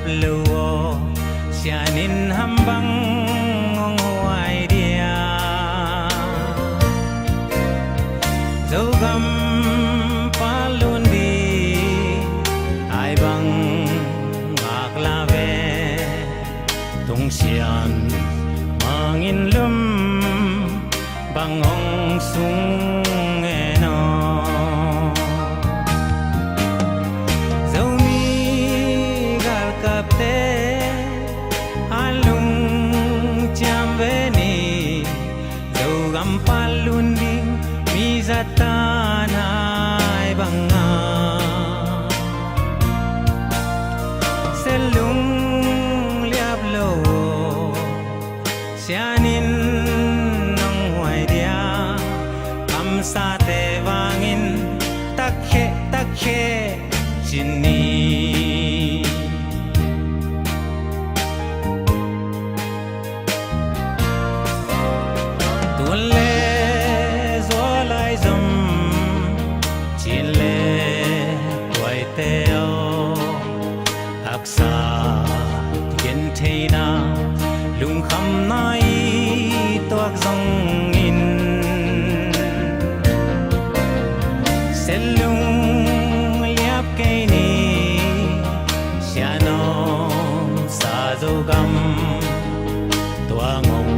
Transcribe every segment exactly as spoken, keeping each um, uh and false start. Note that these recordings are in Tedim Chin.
lo aw, sian in ham bang hong huai dia? Zogam palun di ai bang ngak la ve, tung sian mangin lum bang hong sung ngen aw? Zomi galkapte a lungciam ve ni, Zogam palun ding mi zatan ai bang a, selung liap lo aw, sian in nong huai dia? Kamsate vangin takkhe takkhe ci ni. Tun le zual ai zom cin le tuaite aw, haksa gentheihna lungkhamna i tuak zongin, selung liap kei ni, sian om sa Zogam tuang hong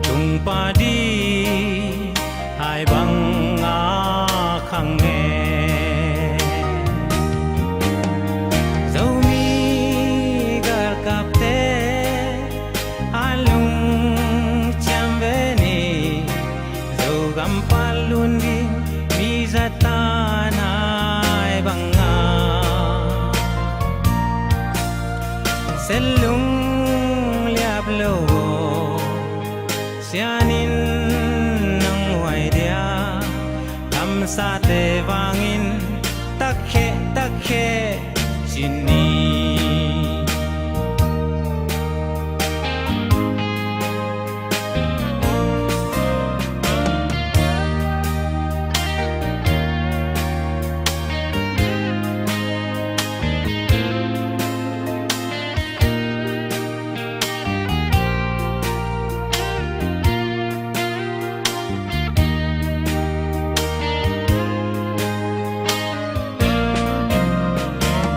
tung pah di ai bang a khang e? Zomi galkapte a lungciam ve ni, Zogam palun ding mi zatan ai bang a, selung liap lo aw, sian in nong huai dia? Kamsate vangin takkhe takkhe ci ni.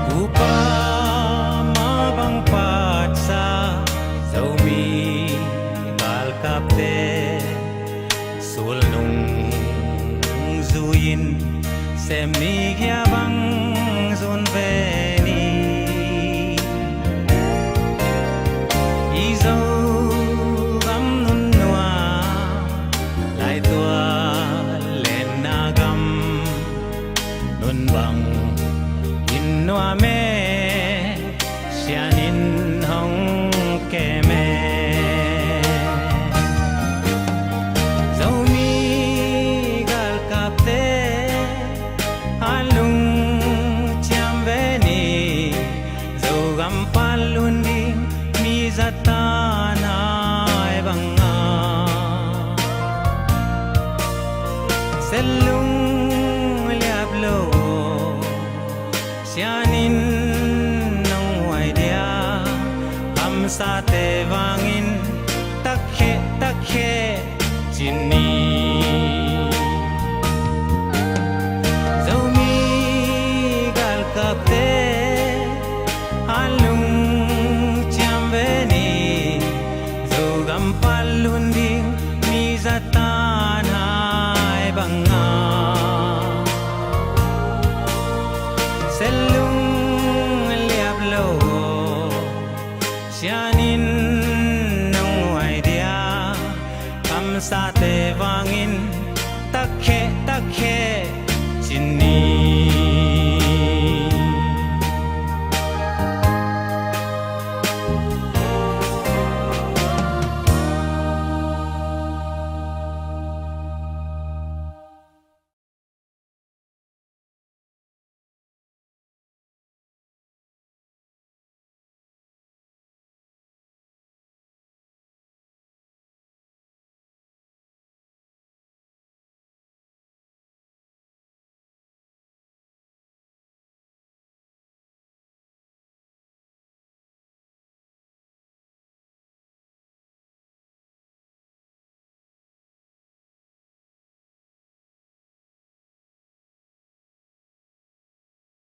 Kupa ma bang patsa, Zomi galkapte sulnung zui-in, sem ni khia bang zun ve ni. I Zogam nunnuam, laitual lenna gam, nun bang in nuam e, sian in hong kem e? Zomi galkapte a lungciam ve ni, Zogam palun ding mi zatan ai bang a, selung liap lo aw, sian in nong huai dia? Kamsate vangin takkhe takkhe ci ni. Zomi galkapte a lungciam ve ni, Zogam palun ding mi zatan ai bang a, selung liap lo aw, sian in nong huai dia? Kamsate vangin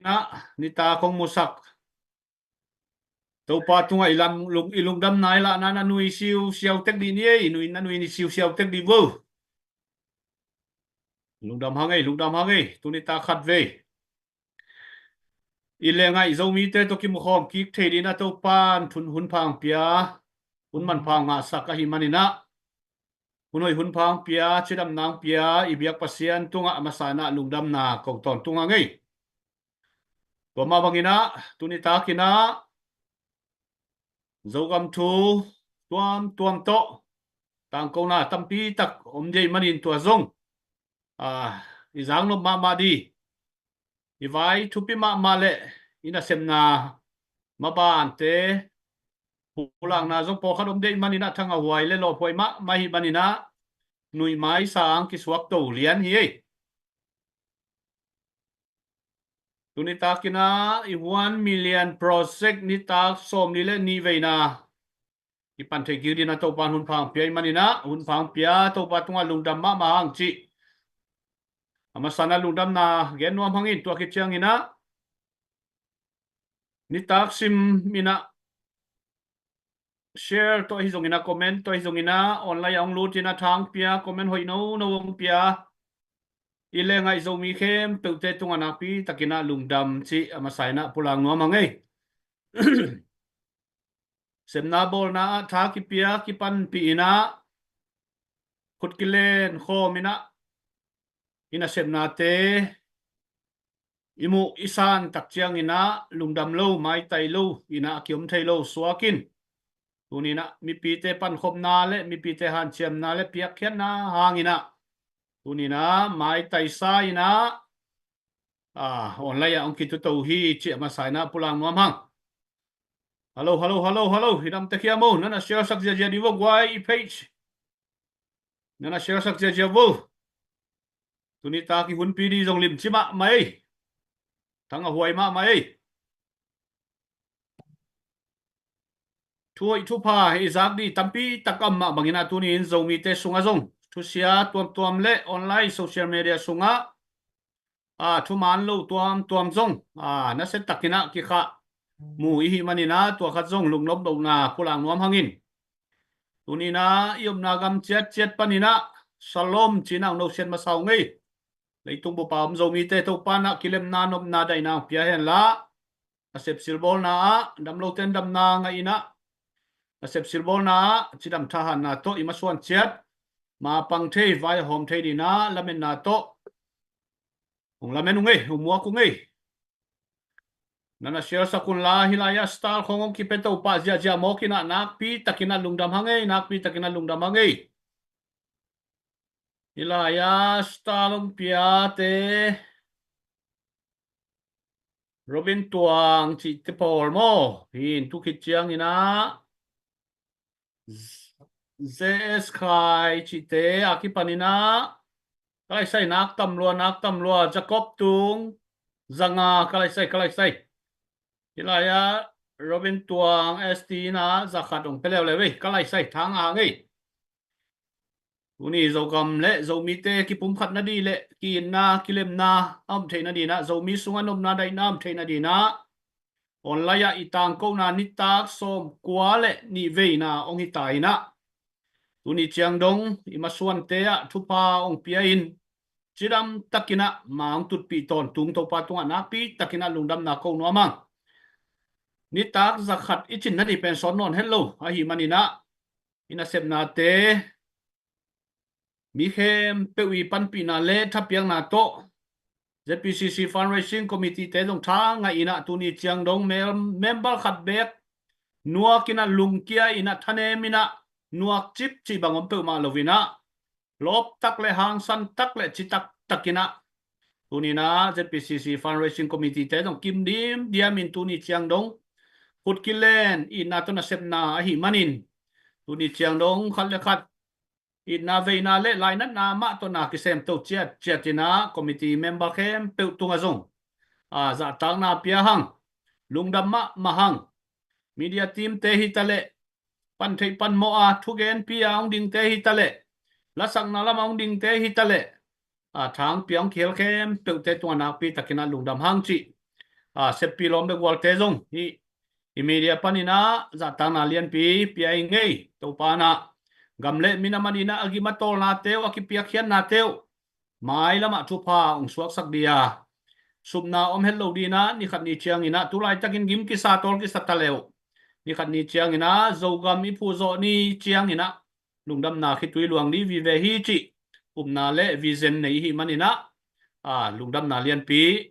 Nitak hong musak Topa tungah i lam lung, i lungdamna i lahna na nui siusiau tek dih ni ei, nui na nui ni siusiau tek dih vo. Lungdam hang ei, lungdam hang ei, tuni tak khat vei. I leh ngaih Zomite tawh kimukhawm kik thei dihna Topan thun hun phang pia, hun man phang ngahsak ahi maninah, hun hoih hun phang pia, cidamna ang pia, i biak Pasian tungah a masa inah lungdamna ko tawntung hang ei. Tua mah banginah tuni takinah Zogam thu tuamtuam tawh tangkona tampi tak om dih manin tua zong, a, i zaknop mahmah dih, i vai thupi mahmah le i nasepna mabante pulakna zong pawlkhat om dih maninah thangahhuai le lawphuai mahmah hi maninah nuihmai sang kisuak to lian hi ei. Tuni takinah i one million project nitak sawmli le nih veina i pan thei kik dihna Topan hun phang pia i maninah hun phang pia Topa tungah lungdam mahmah hang cih a masa inah lungdamna gen nuam hangin tua khit cianginah nitak sim inah share tawh ahi zongin a comment tawh ahi zongin a online a hong lut in a thang pia comment hoih nono hong pia i leh ngaih Zomi khempeuhte tungah nakpi takin a lungdam cih a masa in a pulak nuam hang ei. Sepna bawlna ah tha kipia kipanpih in a khut kilen khawm in a i nasepnate i muh i san tak ciangin a lungdam lo maitai lo in a kiom thei lo suak in. Tuni in a mipite pankhopna le mipite hanciamna le piakkhiatna hangin a tuni in a maitai sa in a online ah hong kituto hi cih a masa in a pulak nuam hang. Hello, hello, hello, hello. Hi dam tek hiam o, nana share sak ziazia di vo guai i page. Nana share sak ziazia vo. Tuni tak i hunpi di zong limci mahmah ei. Thang a huai mahmah ei. Thu hoih thupha i zak di tampi tak a om mah bangin a tuni in Zomite sungah zong thusia tuamtuam le online social media sungah a thuman lo tuamtuam zong a nasia takin a kikhah mu i hih manin a tua khat zong lungnop lohna pulak nuam hangin. Tuni in a i omna gam ciatciat panin a Shalom cih in a hong nosiat masa ung ei. Leitung bup a om Zomite Topa in a kilemna nopna daihna hong pia hen la, nasep silbawlna ah damlote in damna ngah in a, nasep silbawlna ah cidam thahatna tawh i masuan ciat ma pang thei vai a hawm thei dihna lametna tawh hong lamen ung ei, hong muak ung ei. Nana share sak un la, hih lai-ah star khong hong kipia Topa ziahziah mawk in a nakpi takin a lungdam hang ei, nakpi takin a lungdam hang ei. Hih lai-ah star hong piate Robin Tuang cihte pawl maw, hin tu khit ciangin a Z S Khai cihte a kipanin a ka laisai nak tam lua, nak tam lua, Jacob Tung, zanga ka laisai, ka laisai. Hih lai-ah Robin Tuang S T in a zakhat hong pia leuleu ei, ka laisai thang a hang ei. Tuni Zogam le Zomite kipumkhat nadih le ki-itna kilemna a om theih nadih in a, Zomi sungah nopna daihna a om theih nadih in a online ah i tangkona nitak sawmkua le nih veina hong hi ta in a, tuni ciang dong i masuante ah thupha hong pia in cidam takin a ma hong tutpih tawntung Topa tungah nakpi takin a lungdamna ko nuam hang. Nitak zakhat i cin nadih pen sawt nawn het lo ahi manin a i nasepnate mi khempeuh i panpihna le thapiakna tawh Z P C C Fundraising Committee te zong tha ngah in a tuni ciang dong mem-, member khat beek nuak in a lungkia in a thanem in a nuak cip cih bang om peuhmah lo in a lawp tak le hangsan tak le citak takin a tuni in a Z P C C Fundraising Committee te zong kim dimdiam in tuni ciang dong khut kilen itna tawh nasepna ahi manin tuni ciang dong khat le khat itna veina le lainatna mah tawh na kisemto ciatciat in a committee member khempeuh tungah zong a zahtakna pia hang, lungdam mahmah hang. Media team te hi ta leh, pantheih panmawh a thugenpi a hong dingte hi ta leh, lasakna lam a hong dingte hi ta leh, a thang pia hong kihel khempeuhte tungah nakpi takin a lungdam hang cih a, seppi lawm bek gualte zong hih i media panin ah zahtakna lianpi pia i ngei. Topa in ah gam le minam adingin ah a gim a tawlnate uh, a kipiakkhiatnate uh mailamah thupha hong suaksak ding a, supna om het lo dingin ah nikhat ni ciangin ah, tu laitakin gim kisa tawl kisa ta le uh, nikhat ni ciangin ah Zogam i phuhzawh ni ciangin ah lungdamna khitui luang ding vive hi cih upna le vision nei i hih manin ah, a, lungdamna lianpi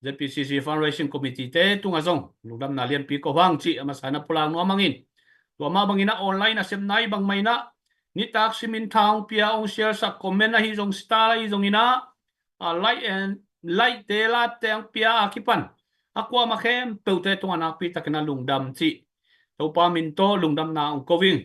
ZPCC Fundraising Committee te tungah zong lungdamna lianpi ko hang cih a masa in ah pulak nuam hang in. Tua mah bangin ah online a sepna i bangmah in ah nitak simin tha hong pia, hong share sak, comment ahi zong, star ahi zongin ah, a, like and, like te, love te hong pia a kipan a kuamah khempeuhte tungah nakpi takin ah lungdam cih Topa min tawh lungdamna hong ko ing.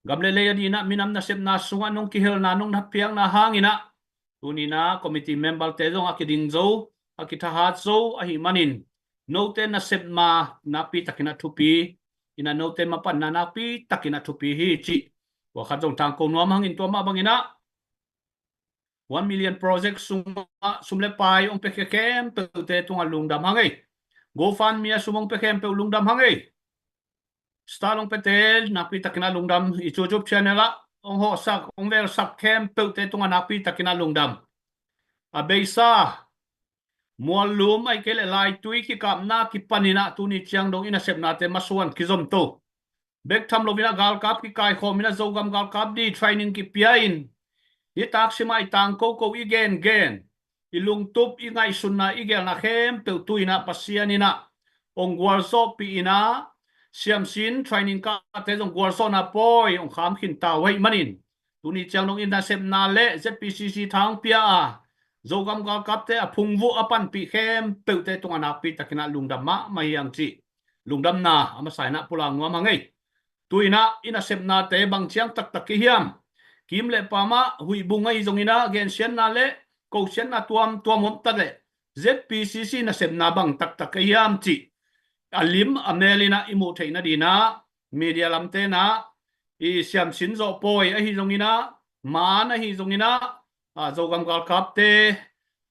Gam le lei adingin ah minam nasepna sungah nong kihelna, nong na piakna hangin ah tuni in ah committee member te zong a kiding zo, a kithahat zo ahih manin note nasepna nakpi takin ah thupi in ah, note mapanna nakpi takin ah thupi hi cih tua khat zong tangko nuam hang in. Tua mah bangin ah One Million Project sungah sum le pai hong piakhia khempeuhte tungah lungdam hang ei. GoFundMe ah sum hong pia khempeuh lungdam hang ei. Star hong piate nakpi takin ah lungdam. I YouTube channel ah hong hawhsak, hong velsak khempeuhte tungah nakpi takin ah lungdam. A beisa muallum ahih kei leh laitui kikapna kipanin ah tuni ciang dong i nasepnate masuan kizomto bek tham loin ah galkap kikaikhawm in ah Zogam galkap ding training kipia in, nitak sim ah i tangkoko, i gengen, i lungtup, i ngaihsutna, i gelna khempeuh tu in ah Pasian in ah hong gualzawhpih in ah siamsin training kahte zong gualzawhna pawi hong kham khin ta uh ahih manin tuni ciang dong i nasepna le ZPCC tha hong pia a Zogam galkapte a phungvuh a panpih khempeuhte tungah nakpi takin ah lungdam mahmah hi hang cih lungdamna a masa in ah pulak nuam hang ei. Tu in ah i nasepnate bang ciang taktak kei hiam? Kim le pam ah, huihbung ahi zongin ah gensiatna le kosiatna tuamtuam om ta leh ZPCC nasepna bang taktak kei hiam cih a lim a mel in ah i muh theih nadingin ah media lamte in ah i siamsin zawh pawi ahi zongin ah, man ahi zongin ah, a, Zogam galkapte,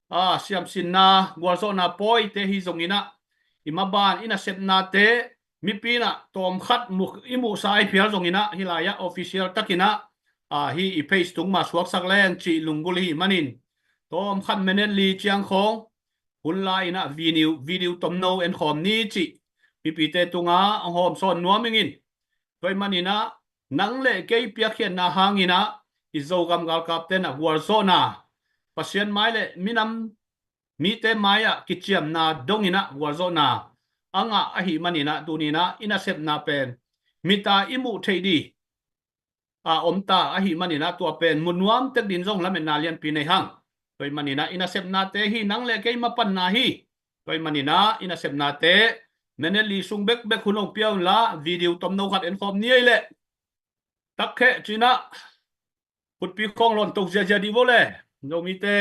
a, siamsinna gualzawhna pawite ahi zongin ah, i maban i nasepnate mipi in ah tawmkhat mu, i muhsa ahi phial zongin ah hih lai ah official takin ah, a, hih i page tung mah suaksak leng cih lunggulh i hih manin tawmkhat minute li ciang khawng hun la in ah video, video tomno en khawm ni cih mipite tungah hong hawmsawn nuam ing in. Tua ahih manin ah nang le kei piakkhiatna hangin ah i Zogam galkapte in ah gualzawhna, Pasian mai le minam mite mai ah kiciamna dongin ah gualzawhna a ngah ahih manin ah tuni in ah i nasepna pen mit a i muh theih ding a om ta ahih manin ah tua pen mu nuam tek dingin zong lametna lianpi nei hang. Tua ahih manin ah i nasepnate hi, nang le kei mapanna hi. Tua ahih manin ah i nasepnate minute li sung bekbek hun hong pia un la, video tomno khat en khawm ni ei leh. Takkheh ci-in ah khutpi khawng lawn to ziahziah dih vo le. Zomite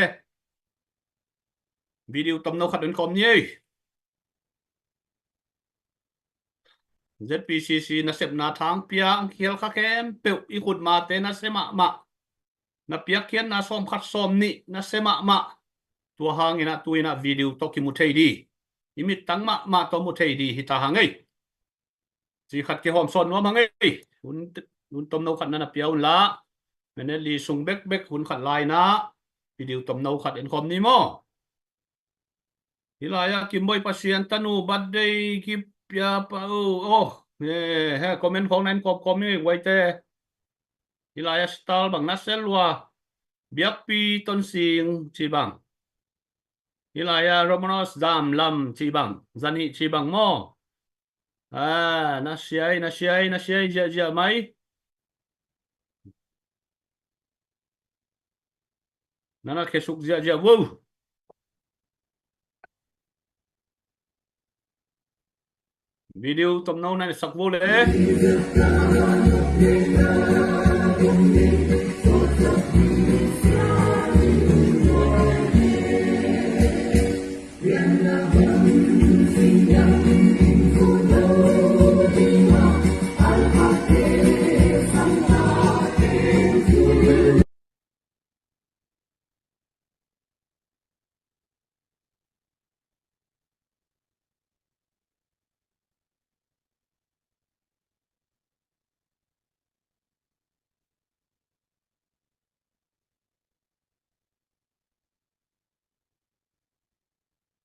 video tomno khat en khawm ni ei. ZPCC nasepna tha hong pia, hong kihel kha khempeuh i khutmate nasia mahmah, na piakkhiatna sawmkhat sawmnih nasia mahmah. Tua hangin ah tu in ah video tawh kimu thei ding, i mittang mahmah tawh mu thei ding hi ta hang ei. Ci khat kihawmsawn nuam hang ei. Hun, hun tomno khat na na pia un la, minute li sung bekbek hun khat la in ah video tomno khat en khawm ni maw. Hih lai ah Kimboi Pasian tanu birthday kipia pa, oh, oh, he, he, comment khawng na en khawmkhawm ni guaite. Hih lai ah Stal bang na sel uh a, Biakpi Tonsing ci bang. Hih lai ah Romanos Zam Lam ci bang, Zani ci bang maw. Ah, na siai, na siai, na siai ziahziah mai. Na na khesuk ziahziah vo. Video tomno na na sak vo le.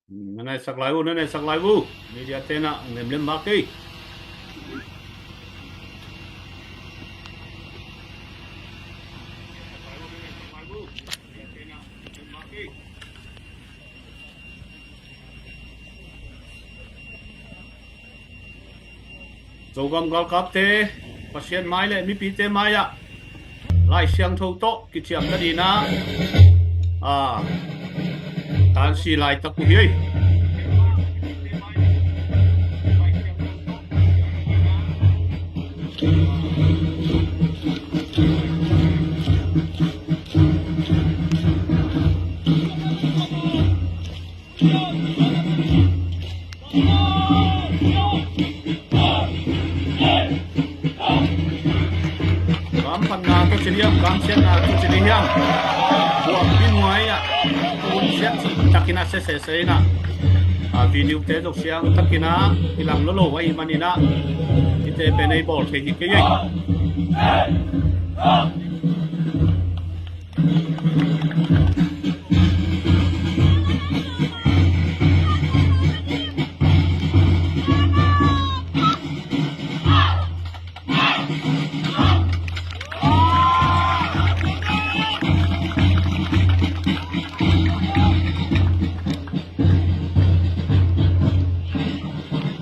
Na nai sak lai uh, na nai sak lai uh. Media te na nem lem mak ei. Zogam galkapte, Pasian mai le mipite mai-ah Lai Siangtho tawh kiciam nadinah, a, tansi laitak uh hi ei. Kam phatna tawh ci dih hiam, kam siatna tawh ci dih hiam. Buak in huai ah, kun siat cih takin a sesese inah, a, video te zong siang takin a kilang lolo ahih maninah, hite pen ei bawl thei hi kei ei.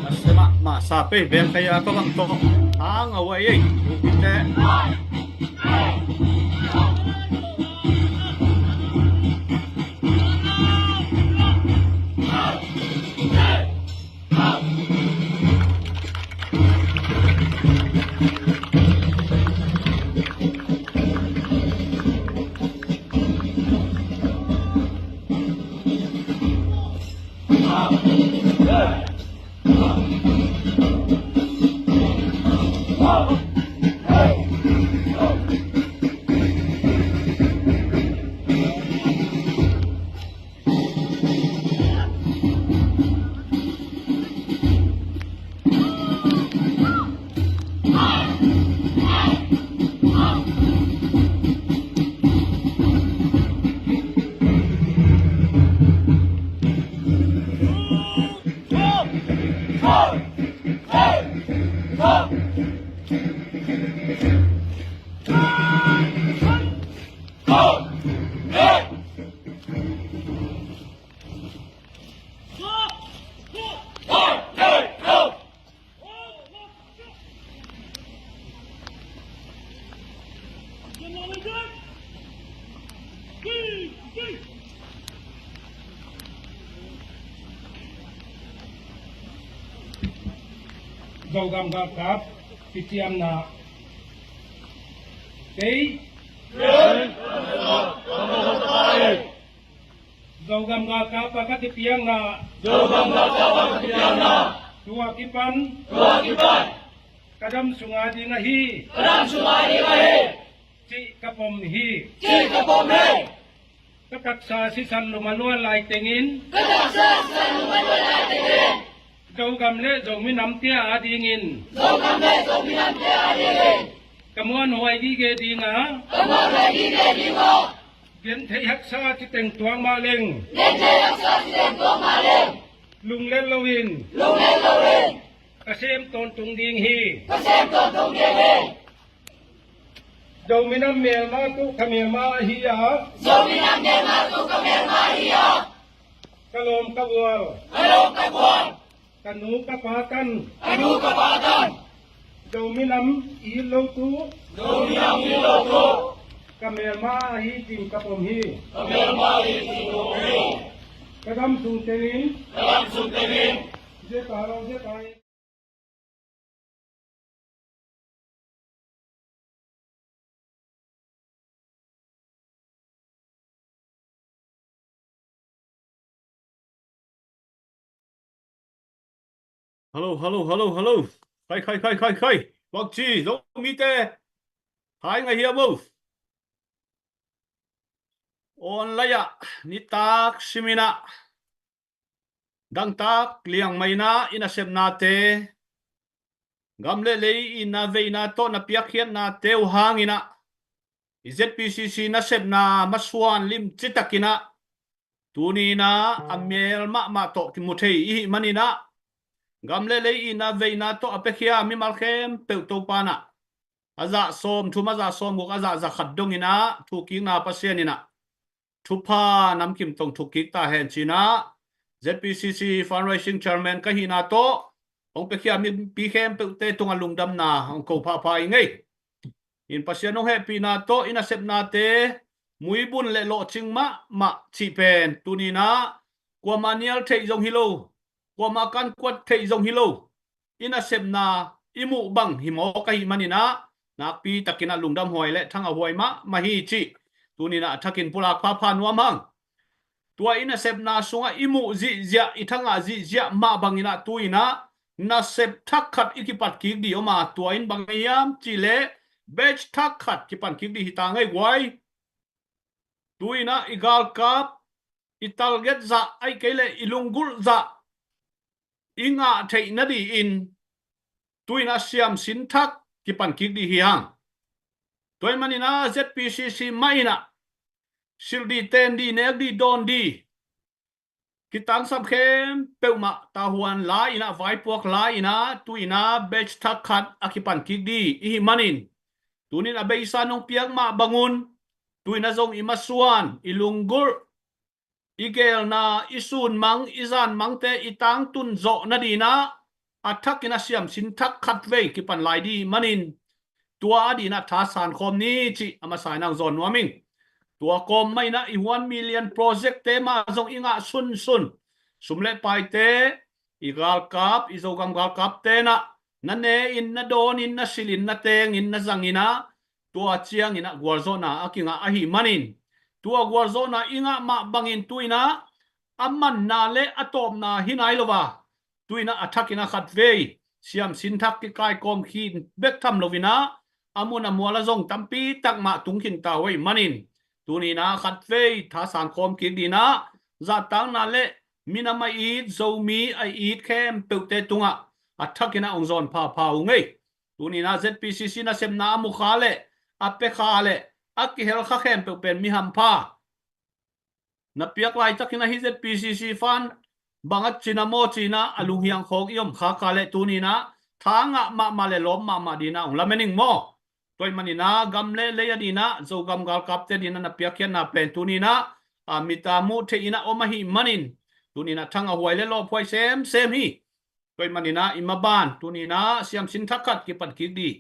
Masa mah, masa pei beng kaya ko bang to. Hang away ei. Ukite. Zogam galkap kiciamna kei. Zogam galkap a ka kipiakna. Zogam galkap a ka kipiakna. Tua kipan. Tua kipan. Ka dam sunga ding ahi. Ka dam sunga ding ahi. Cih ka pom hi. Cih ka pom hi. Ka taksa sisan lum a luan lai tengin. Ka taksa sisan lum a luan lai tengin. Zogam le Zomi namte a dingin. Zogam le Zomi namte a dingin. Ka muanhuai gige dinga. Ka muanhuai gige dinga. Genthei haksa citeng tuak mah leng. Genthei haksa citeng tuak mah leng. Lunglet loin. Lunglet loin. Ka sem tawntung ding hi. Ka sem tawntung ding hi. Zomi nam melma tu ka melma ahi a. Zomi nam melma tu ka melma ahi a. Ka lawm ka gual. Ka lawm ka gual. Ka nu ka pa tan. Ka nu ka pa tan. Zomi nam it lo tu. Zomi nam it lo tu. Ka melma ahi cih ka pom hi. Ka melma ahi cih ka pom hi. Ka dam sung tengin. Ka dam sung tengin. Zia pa lo, zia pa. Hello, hello, hello, hello. Khai, khai, khai, khai, khai. Bangci, Zomite. Hai ngai hiam o. Online ah, nitak simin ah. Dangtak liangmai-in ah i nasepnate, gam le lei i na veina tawh na piakkhiatnate uh hangin ah, i Z P C C nasepna masuan limci takin ah, Tuni inah a mial mahmah tawh kimu thei i hih maninah gam le lei itna veina tawh a piakhia mimal khempeuh Topa inah a zah sawm thum, a zah sawm guk, a zah za khat donginah thukikna Pasian inah thupha namkim tong thukkik ta hen cinah Z P C C fundraising chairman ka hihna tawh hong piakhia mipi khempeuhte tungah lungdamna hong ko phapha i ngei. In Pasian hong hehpihna tawh i nasepnate muibun le lawhcing mahmah cih pen tuninah kuama nial theih zong hi lo, kuama kankuat theih zong hi lo, i nasepna i muh bang hi mawk ahih maninah nakpi takinah lungdam huai le thangah huai mahmah hi cih tuninah a thakin pulak phapha nuam hang. Tua i nasepna sungah i muh zihziah, i thangah zihziah mah banginah tuinah nasep thak khat i kipat kik dih om a, tua in bang hiam cihleh batch thak khat kipan kik dih hi ta ngei guai. Tuinah i galkap, i target zah, ahih kei leh i lunggulh zah i ngah theih nadih in tuinah siamsin thak kipan kik dih hi hang. Tua hih maninah Z P C C mah inah silh dih, ten dih, nek dih, dawn dih, kitangsam khempeuh mah tahuan lai inah, vaipuak lai inah tuinah batch thak khat a kipan kik dih i hih manin tunin a beisa nong piak mah bangun tuinah zong i masuan, i lunggulh, i geelna, i sunmang, i zanmangte i tangtun zawh nadinah a thakin a siamsin thak khat vei kipan lai dih manin tua a dinah tha sankhawm ni cih a masa inah hong zawn nuam ing. Tua kawm mah inah i One Million Project-te mah zong i ngah sunsun, sum le paite, i galkap, i Zogam galkapte inah na ne in, na dawn in, na silh in, na teng in, na zang inah tua cianginah gualzawhna a kingah ahih manin tua gualzawhna i ngah mah bangin tuinah a manna le a tawpna hi nai lo a, tuinah a thakin a khat vei siamsin thak kikaikawm khin bek tham loinah a mun a mual a zong tampi tak mah tung khin ta uh ahih manin tuninah khat vei tha sankhawm kik dinah zahtakna le minam a it, Zomi a it khempeuhte tungah a thakinah hong zawn phapha uh ngei. Tuninah Z P C C nasepna a mukha le a piakha le a kihelkha khempeuh pen mi hampha na piak laitakinah hih Z P C C fund bang a cina maw cinah a lunghiang khawng i om khakha le tuninah tha ngah mahmah le lawm mahmah dinah hong lamen ing maw. Tua hih maninah gam le lei a dinah Zogam galkapte dinah na piakkhiatna pen tuninah a mita muh theih inah om ahih manin tuninah thangah huai le lawphuai semsem hi. Tua hih maninah i maban tuninah siamsin thak khat kipan kik dih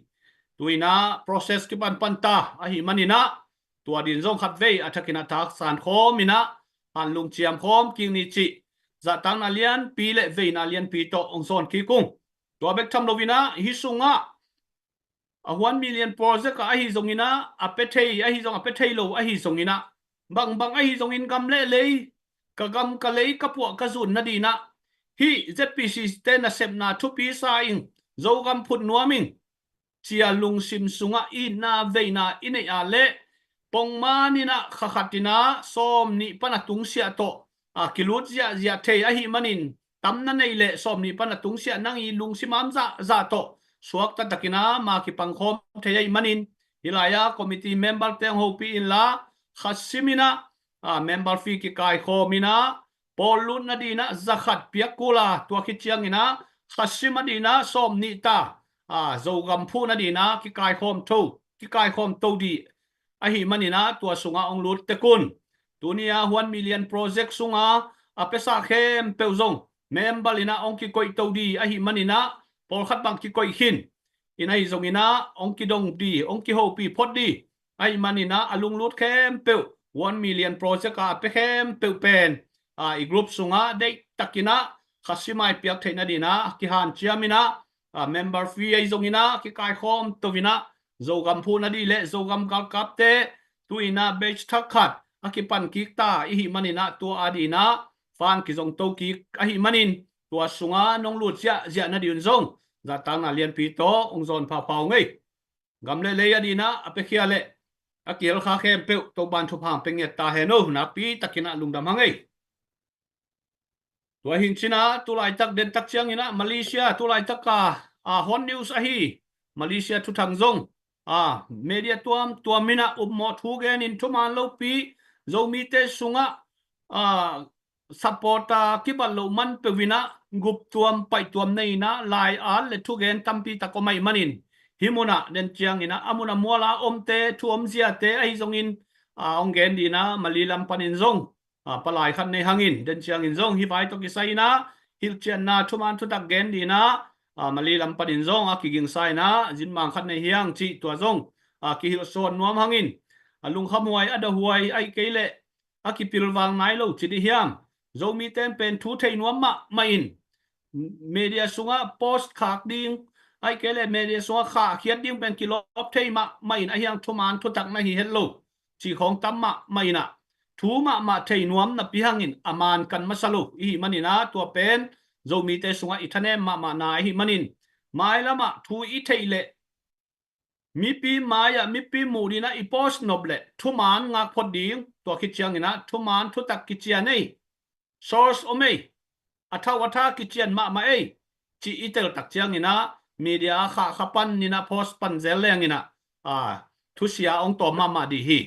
tuinah process kipan panta ahih maninah tua din zong khat vei a thakinah tha sankhawm inah hanlung ciamkhawm kik ni cih zahtakna lianpi le veina lianpi tawh hong zawn kik ung. Tua bek tham loinah hih sungah a One Million Project ah ahi zonginah a pia thei ahi zong, a pia thei lo ahi zonginah bangbang ahi zongin gam le lei, ka gam ka lei ka puah ka zun nadinah hih Z P C C-te nasepna thupi sa ing, Zogam phut nuam ing cia lungsim sungah itna veina i neih a leh pongman inah kha khat inah sawm nih pana tungsiah tawh a kilut ziahziah thei ahih manin tam na neih leh sawm nih pana tungsiah nang i lungsim a om zahzah tawh suakta takinah ma kipangkhawm thei ahih manin hih lai-ah committee member-te hong hopih inla kha sim inah a member fee kikaikhawm inah pawl lut nadinah za khat piak kul a, tua khit cianginah kha sim a dinah sawm nih ta a Zogam phuh nadinah kikaikhawm tho, kikaikhawm to dih ahih maninah tua sungah hong lut tek un. Tuni a One Million Project sunga a piasa khempeuh zong member inah hong kikoih to dih ahih maninah pawlkhat bang kikoih khin in ahi zonginah hong kidong dih, hong kihopih phot dih ahih maninah a lunglut khempeuh One Million Project a a pia khempeuh pen a i group sungah deihtakinah kha sim a i piak theih nadinah kihanciam inah a member fee ahi zonginah kikaikhawm to inah Zogam phuh nadih le Zogam galkapte tuinah batch thak khat a kipan kik ta i hih maninah tua a dinah fund kizong to kik ahih manin tua sungah nong lut ziahziah nadih un zong zahtakna lianpi tawh hong zawn phapha uh ngei. Gam le lei a dinah a piakhia le a kihelkha khempeuh Topan thupha hong pia ngiat ta hen o, nakpi takinah lungdam hang ei. Tua hi cinah tulaitak dentak cianginah Malaysia tulaitak a a hot news ahi Malaysia thuthang zong a media tuamtuam inah upmawh thu genin thuman lopi Zomite sungah ah, supporter kibat loh man peuh in ah guptuam paihtuam nei in ah lai-at le thugen tampi tak om ahih manin, hih mun ah den ciangin ah a mun a mual a omte, thu omziate ahi zongin, ah, hong gen dih in ah Mali lam panin zong, ah, palai khat nei hangin, den ciangin zong hih vai tawh kisai in ah hilhcianna thuman thutak gen dih in ah, ah, Mali lam panin zong a kigingsa in ah zinmang khat nei hi hang cih tua zong, ah, kihilhsuan nuam hangin, a lungkhamhuai, a dahhuai, ahih kei leh a kipilvang nai lo ci dih hiam? Zomite in pen thu thei nuam mahmah in, media sungah post khak ding, ahih kei leh media sungah khahkhiat ding pen kilawp thei mahmah in, ahi hang thuman thutak na hi het lo cih khawng tam mahmah in ah, thu mahmah thei nuam napi hangin a man kan masa lo i hih manin ah, tua pen Zomite sungah i thanem mahmahna i hih manin, mailam ah thu i theih leh mipi mai-ah mipi muh ding in ah i post nop leh thuman ngak phot ding, tua khit ciangin ah thuman thutak kician ei, source om ei, a thau a tha kician mahmah ei, cih i tel tak ciangin ah media a khahkha pan in ah post pan zel leng in ah, ah, thusia hong tawm mahmah dih hi.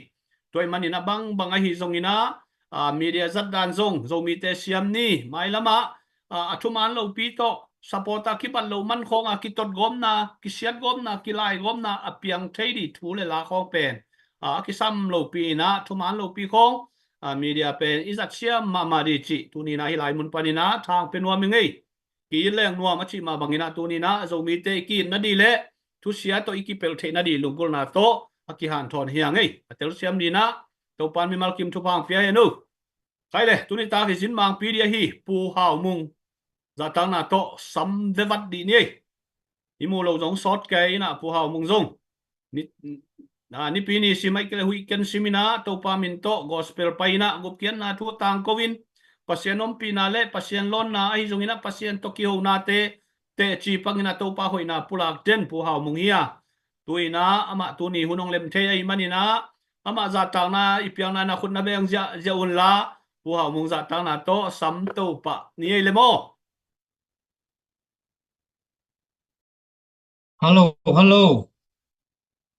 Tua ahih manin ah bangbang ahi zongin ah, ah, media zat dan zong Zomite siam ni, mailam ah, ah, a thuman lopi tawh supporter kibat loh man khawng a kitotgawmna, kisiatgawmna, kilaigawmna a piang thei dih thu le la khawng pen, ah, a kisam lopi in ah thuman lopi khawng, ah, media pen i zat siam mahmah dih cih tuni in ah hih lai mun panin ah thang pia nuam ing ei. Ki-it leng nuam a cih mah bangin ah tuni in ah Zomite i ki-it nadih le thusia tawh i kipelh theih nadih lunggulhna tawh a kihanthawn hi hang ei. A telsiam dih in ah Topa'n mimal kim thupha hong pia hen uh. Khai le, tuni tak i zinmangpi dih ahi Pu Hau Mung zahtakna tawh sam vevat dih ni ei. I mu lo zong sawt kei in ah Pu Hau Mung zong ni, ah, nipi ni sim ahih kei leh huih ken sim in ah Topa min tawh gospel pai in ah gupkhiatna thu tangko in, Pasian ompihna le Pasian lawnna ahi zongin ah Pasian tawh kihonate teci pang in ah Topa hoihna pulak den Pu Hau Mung hi a. Tu in ah amah tuni hun hong lem thei ahih manin ah amah zahtakna i piakna in ah khut na beng ziahziah un la, Pu Hau Mung zahtakna tawh sam to pah ni ei le maw? Hallo, hallo.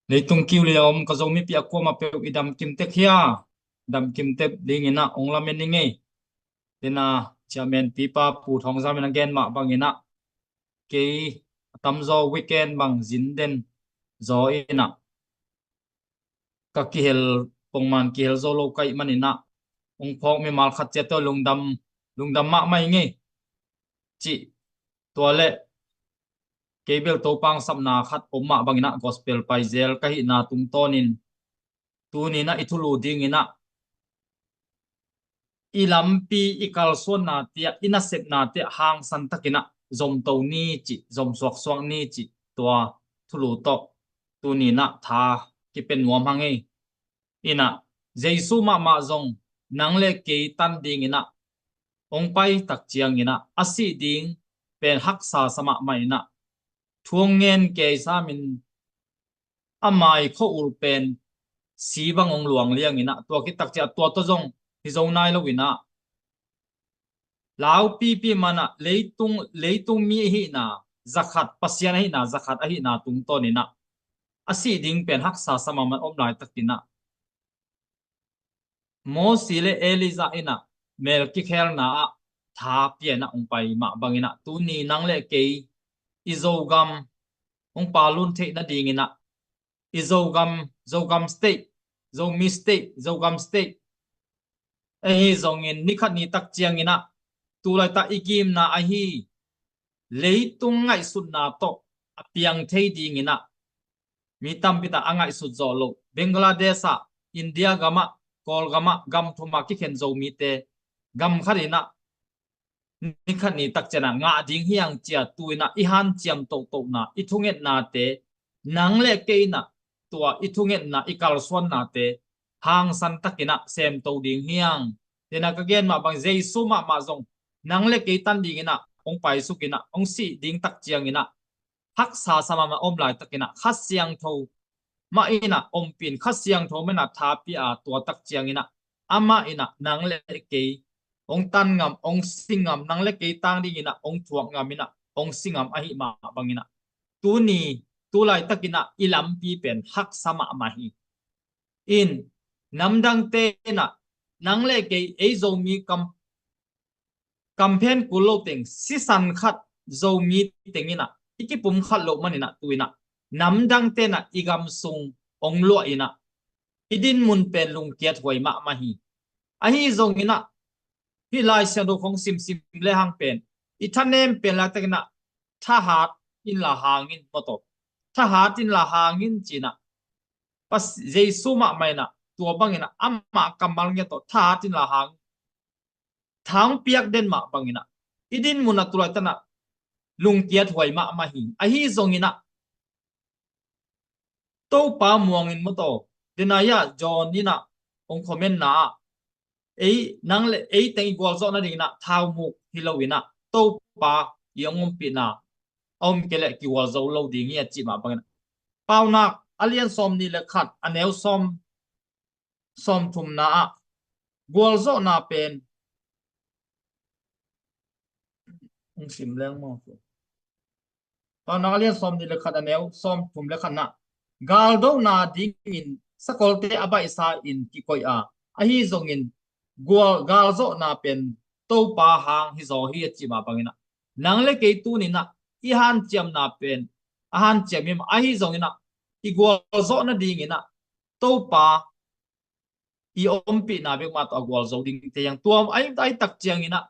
Leitung kiu lia om ka Zomi pi a kuamah peuh i damkim tek hia? Damkim tek ding in ah hong lamen ning ei. Dena chairman pipa Pu Thawng Zam in a gen mah bangin ah kei a tamzaw weekend bang zin den zaw in ah ka kihel, pongman kihel zo lo ka hih manin ah hong phawk mimal khat ciat tawh lungdam, lungdam mahmah ing ei. Cih tua le kei bel Topa hong sapna khat om mah bangin ah gospel pai zel ka hihna tungtawnin tuni in ah i thulu ding in ah i lampi, i kalsuannate ah, i nasepnate ah hangsan takin ah zomto ni cih, zom suaksuak ni cih tua thulu tawh tuni in ah tha kipia nuam hang ei. In ah Jesu mahmah zong nang le kei tan ding in ah hong pai tak ciangin ah a sih ding pen haksa sa mahmah in ah thu hong ngen kei samin a mai khua-ul pen si bang hong luang liang in ah, tua khit tak ciang tua tawh zong hi zo nai lo in ah, laupipi man ah leitung, leitung mi ahihna zakhat, Pasian ahihna zakhat ahihna tungtawn in ah a sih ding pen haksa sa mahmah om laitakin ah Mosi le Elijah in ah mel kikhelna ah tha pia in ah hong pai mah bangin ah tuni nang le kei i Zogam hong palun theih nadingin ah i Zogam, Zogam State, Zomi State, Zogam State ahi zongin ni khat ni tak ciangin ah tu laitak i gimna ahi leitung ngaihsutna tawh a piang thei dingin ah mi tampi tak a ngaihsut zawh loh Bangladesh ah, India gam ah, Kawlgam ah, gam thum ah kikhen Zomite gam khat in ah ni khat ni tak ciang ah ngah ding hi hang ci-a tu in ah i hanciam tohtohna, i thungetnate, nang le kei in ah tua i thungetna, i kalsuannate hangsan takin ah semto ding hi hang. Dena ka gen mah bang Jesu mahmah zong nang le kei tan dingin ah hong paisuk in ah hong sih ding tak ciangin ah haksa sa mahmah om laitakin ah Kha Siangtho mah in ah ompih in, Kha Siangtho mah in ah tha pia a tua tak ciangin ah amah in ah nang le kei hong tan ngam, hong si ngam, nang le kei tang dingin ah hong thuak ngam in ah hong si ngam ahih mah bangin ah tuni, tu laitakin ah i lampi pen haksa mahmah hi. In, namdangte in ah nang le kei ei Zomi kam, kamphen kul lo teng, sisan khat Zomi teng inah i kipum khat loh man inah tu inah namdang tenah i gam sung ong luah inah i dinmun pen lungkiat huai mahmah hi. Ahi zong inah hih Lai Siangtho khong simsim le hang pen i thanem pen laitak inah thahat in la hangin mawtaw, thahat in la hangin cinah Pas Jesu mahmah inah tua bang inah amah kammal ngiat tawh thahat in la hang thang piak den mah bang inah i dinmun ah tulaitak inah lungkiat huai mahmah hi. Ahi zong inah Topa muangin mawtaw, denai ah John inah ong comment na ah ei nang le ei teng i gualzawh nading inah thau muk hi lo inah Topa i ong ompihna a om kei leh kigualzo lo ding hi a cih mah bang inah Paunak a lian sawm nih le khat a neu sawm sawm thumna ah gualzawhna pen ong sim leng maw? Paunak a lian sawm nih le khat a neu sawm thum le khatna galdona dingin sakolte a baihsa in kikoih a, ahi zongin gual galzawhna pen Topa hang hi zaw hi a cih mah bang inah nang le kei tuni inah i hanciamna pen a hanciam hi mah, ahi zong inah i gualzawh nading inah Topa i ompihna bek mah tawh a gualzo ding te hiang. Tua ai ai tak ciang inah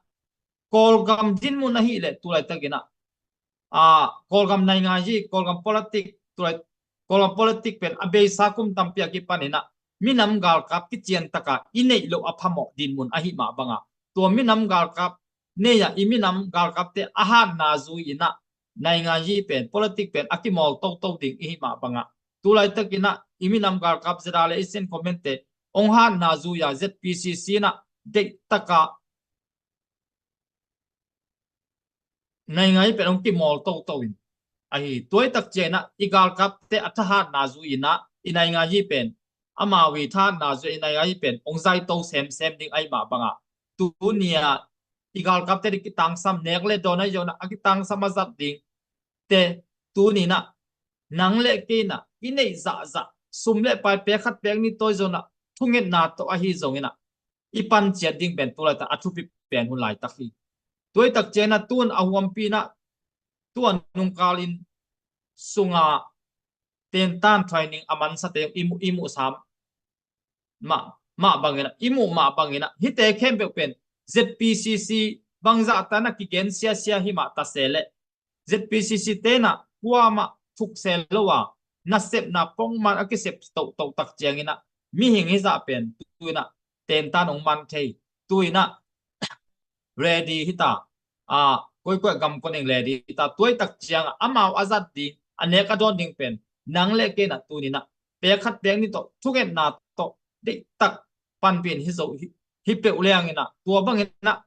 Kawlgam dinmun ahih leh tulaitak inah a Kawlgam naingai hi, Kawlgam politik tulai Kawlgam politik pen a beisa kum tampi a kipan inah minam galkap kician taka i neih loh a phamawh dinmun ahih mah banga tua minam galkap nei ah i minam galkapte a hatna zui inah naingai hi pen politik pen a kimawl toto ding i hih mah banga tulaitak inah i minam galkap zeda le i sen comment te ong hatna zui a Z P C C inah deih taka naingai hi pen ong kimawl toto in ahi. Tuaitak ciang inah i galkapte a thahatna zui inah i naingai hi pen amau i thahatna zui i naingai hi pen ong zaito semsem ding ahih mah banga tunia i galkapte ding kitangsam nek le dawn ahi zongin ah a kitangsam a zat ding te tuni inah nang le kei inah i neih zahzah sum le pai pek khat pek nih tawi zongin ah thungetna tawh ahi zongin ah i pan ciat ding pen tulaitak a thupi pen hun laitak hi. Tuaitak ciang inah tun a huampi inah tuan nungkal in sunga tentan training a mansate i muh i muh sam mah mah bang inah i muh mah bang inah hihte khempeuh pen Z P C C bangzah ta inah kigen siasia hi mah ta se leh Z P C C te inah kuamah thuk se lo a nasepna pongman a kisep tohtoh tak ciang inah mihing hizah pen tu inah tentan ong man thei tu inah ready hita a koikoi gam kon eng ready hita tuaitak ciang ah amau a zat ding a nek a dawn ding pen nang le kei inah tuni inah pek khat pek nih tawh thungetna tawh deihtak panpih in hi zo hi peuh leng inah tua bang inah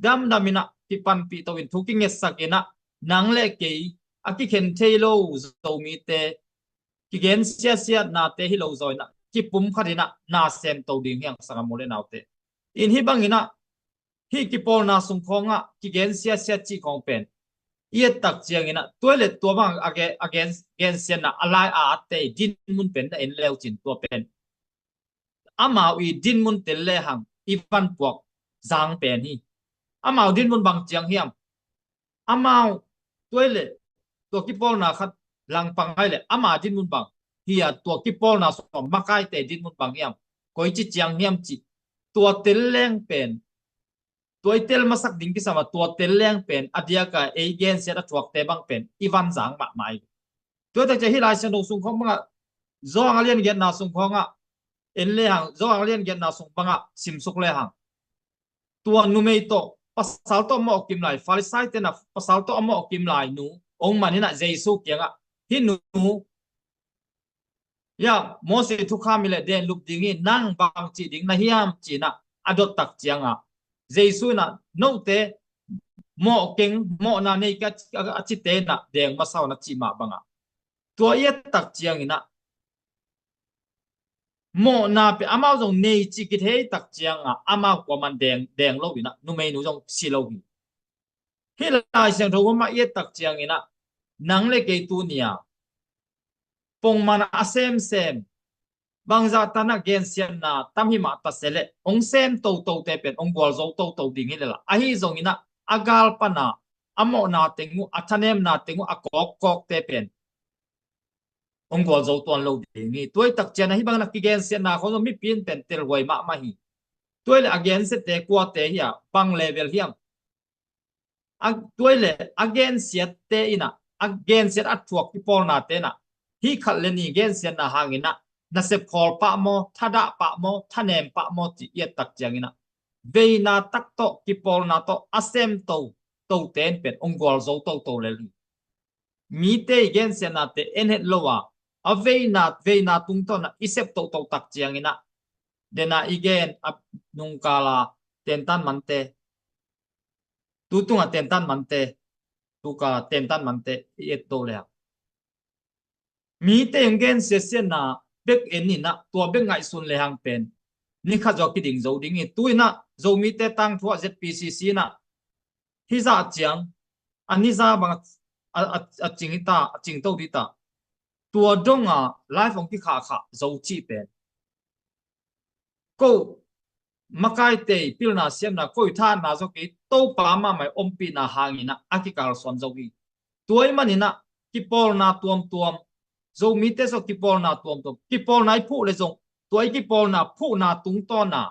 damdam inah kipanpih to in thu kingetsak inah nang le kei a kikhen thei lo Zomite kigen siasiatnate hi lo zaw inah kipum khat inah na sem to ding hiang sangam u le naute. In hih bang inah hih kipawlna sung khawngah kigen siasiat cih khawng pen i et tak ciang inah tuai le tua bang a gen a gen gensiatna a lai a atte i dinmun pen na en leu cin tua pen amau i dinmun tel le hang i vanpuak zang pen hi. Amau dinmun bang ciang hiam? Amau tuai le tua kipawlna khat langpang ai le ama dinmun bang hi a tua kipawlna sung makaite dinmun bang hiam? Koici ciang hiam cih tua tel leng pen tua i tel masak ding kisam a tua tel leng pen a diaka ei gensiat a thuakte bang pen i van zang mahmah hi. Tuaitak ciang hih Lai Siangtho sung khawng bangah Johan a lian giatna sung khawngah en le hang Johan a lian giatna sung bangah simsuk le hang tua numei tawh pasal tawh mawh kim lai Farisai tenah pasal tawh a mawh kim lai nu ong man inah Jesu kiangah hih nu ya Mose thukham hi le den lup ding hi nang bang cih ding na hiam cinah a dot tak ciangah Jesu inah note mawh keng mawhna nei ka a cite inah deng masa un a cih mah bangah tua i et tak ciang inah mawhna pe amau zong nei cih kithei tak ciangah amau kuaman deng deng lo inah numei nu zong si lo hi. Hih Lai Siangtho mah i et tak ciang inah nang le kei tunia pongman a semsem bangzah tanah gensiatna tam himah ta se leh hong sem toto te pen hong gualzo toto ding hi leh la, ahi zongin ah a gal pana a mawhna teng uh, a thanemna teng uh, a kawkkawk te pen hong gualzo tuan lo ding hi. Tuai tak ciang ah hih bangin a kigensiatna khong zong mipi in pen telhuai mahmah hi. Tuai le a gensiate kuate hi a, bang level hiam? A tuai le a gensiatte in ah, a gensiat a thuak kipawlnate in ah, hih khat le ni gensiatna hangin ah nasep khawl pah maw, thadah pah maw, thanem pah maw ci i et tak ciangin ah veina tak tawh, kipawlna tawh a sem toto te in pen hong gualzo toto lel hi. Mite i gensiatnate en het lo a, a veina, veina tungtawn ah i sep toto tak ciangin ah, dena i gen a nungkala tentan mante, tu tunga tentan mante, tuka tentan mante i et to le a, mite hong gensiasiatna bek en in ah, tua bek ngaihsun le hang pen ni khat zawh kiding zo ding hi. Tu in ah Zomite tangthu ah Z P C C in ah hih zah ciang, a ni za bang a, a, a cing hi ta, a cing to dih ta. Tua dong a live hong kikhahkhah zo cih pen ko makaite pilna siamna, ko i thahatna zawh kei, Topa mahmah i ompihna hangin ah a kikalsuan zo hi. Tua ahih manin ah kipawlna tuamtuam, Zomite zawh kipawlna tuamtuam, kipawlna i phuh le zong, tua i kipawlna phuhna tungtawn ah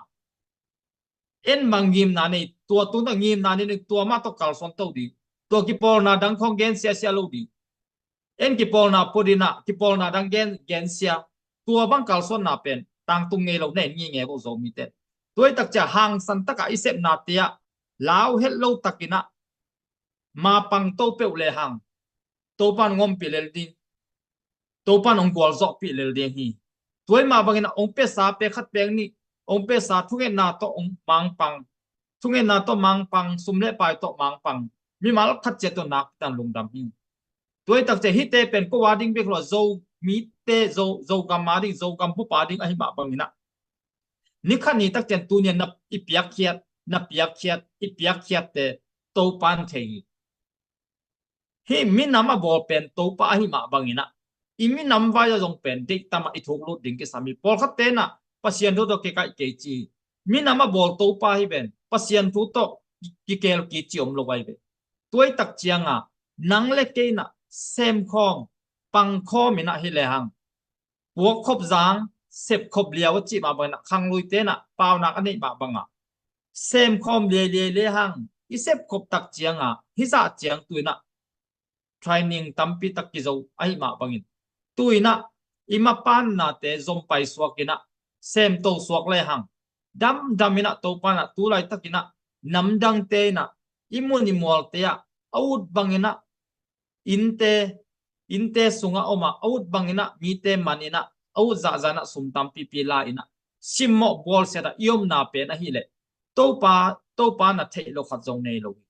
en bang ngimna nei, tua tungtawn ngimna nei, tua mah tawh kalsuan to ding. Tua kipawlna dang khong gensiasia lo ding. En kipawlna pua ding ah kipawlna dang gen, gensia. Tua bang kalsuanna pen tangtung ngei lo, na en ngei ngei vo Zomite. Tuai tak ciang hangsan takah i sepnate ah lau het lo takin ah mapang to peuh le hang Topan hong ompih lel ding, Topan hong gualzawhpih lel ding hi. Tuai mah bangin ah hong piasa pek khat pek nih, hong piasa thungetna tawh hong mangpang, thungetna tawh mangpang, sum le pai tawh mangpang, mimal khat ciat tawh nakpi takin lungdam hi. Tuai tak ciang hihte pen ko a ding bek lo, Zomite, Zo, Zogam a ding, Zogam bup a ding ahih mah bangin ah ni khat ni tak ciang tuni a na i piakkhiat, na piakkhiat, i piakkhiatte Topan thei hi. Hih minam a bawl pen Topa ahih mah bangin ah i minam vai ah zong pen deihtam ah i thuk lut ding kisam hi. Pawlkhatte in ah Pasian thu tawh kikaih kei ci hi. Minam a bawl Topa hi ven, Pasian thu tawh kikel kik ci om lo vai ve. Tuai tak ciang ah nang le kei in ah semkhawm, pangkhawm in ah hi le hang puakkhop zang, sepkhop liau a cih mah bangin ah khangluite in ah paunak a neih mah bangah semkhawm liailiai le hang i sepkhop tak ciang ah hih zah ciang tu in ah training tampi tak kizo ahih mah bangin tu in ah i mapannate zompai suak in ah semto suak le hang damdam in ah Topa in ah tu laitakin ah namdangte in ah i mun i mualte ah a ut bangin ah innte, innte sungah om a, a ut bangin ah mite man in ah, a ut zahzah in ah sum tampipi la in ah simmawh bualsiat ah i omna pen ahih leh Topa, Topa in ah theih lo khat zong nei lo hi.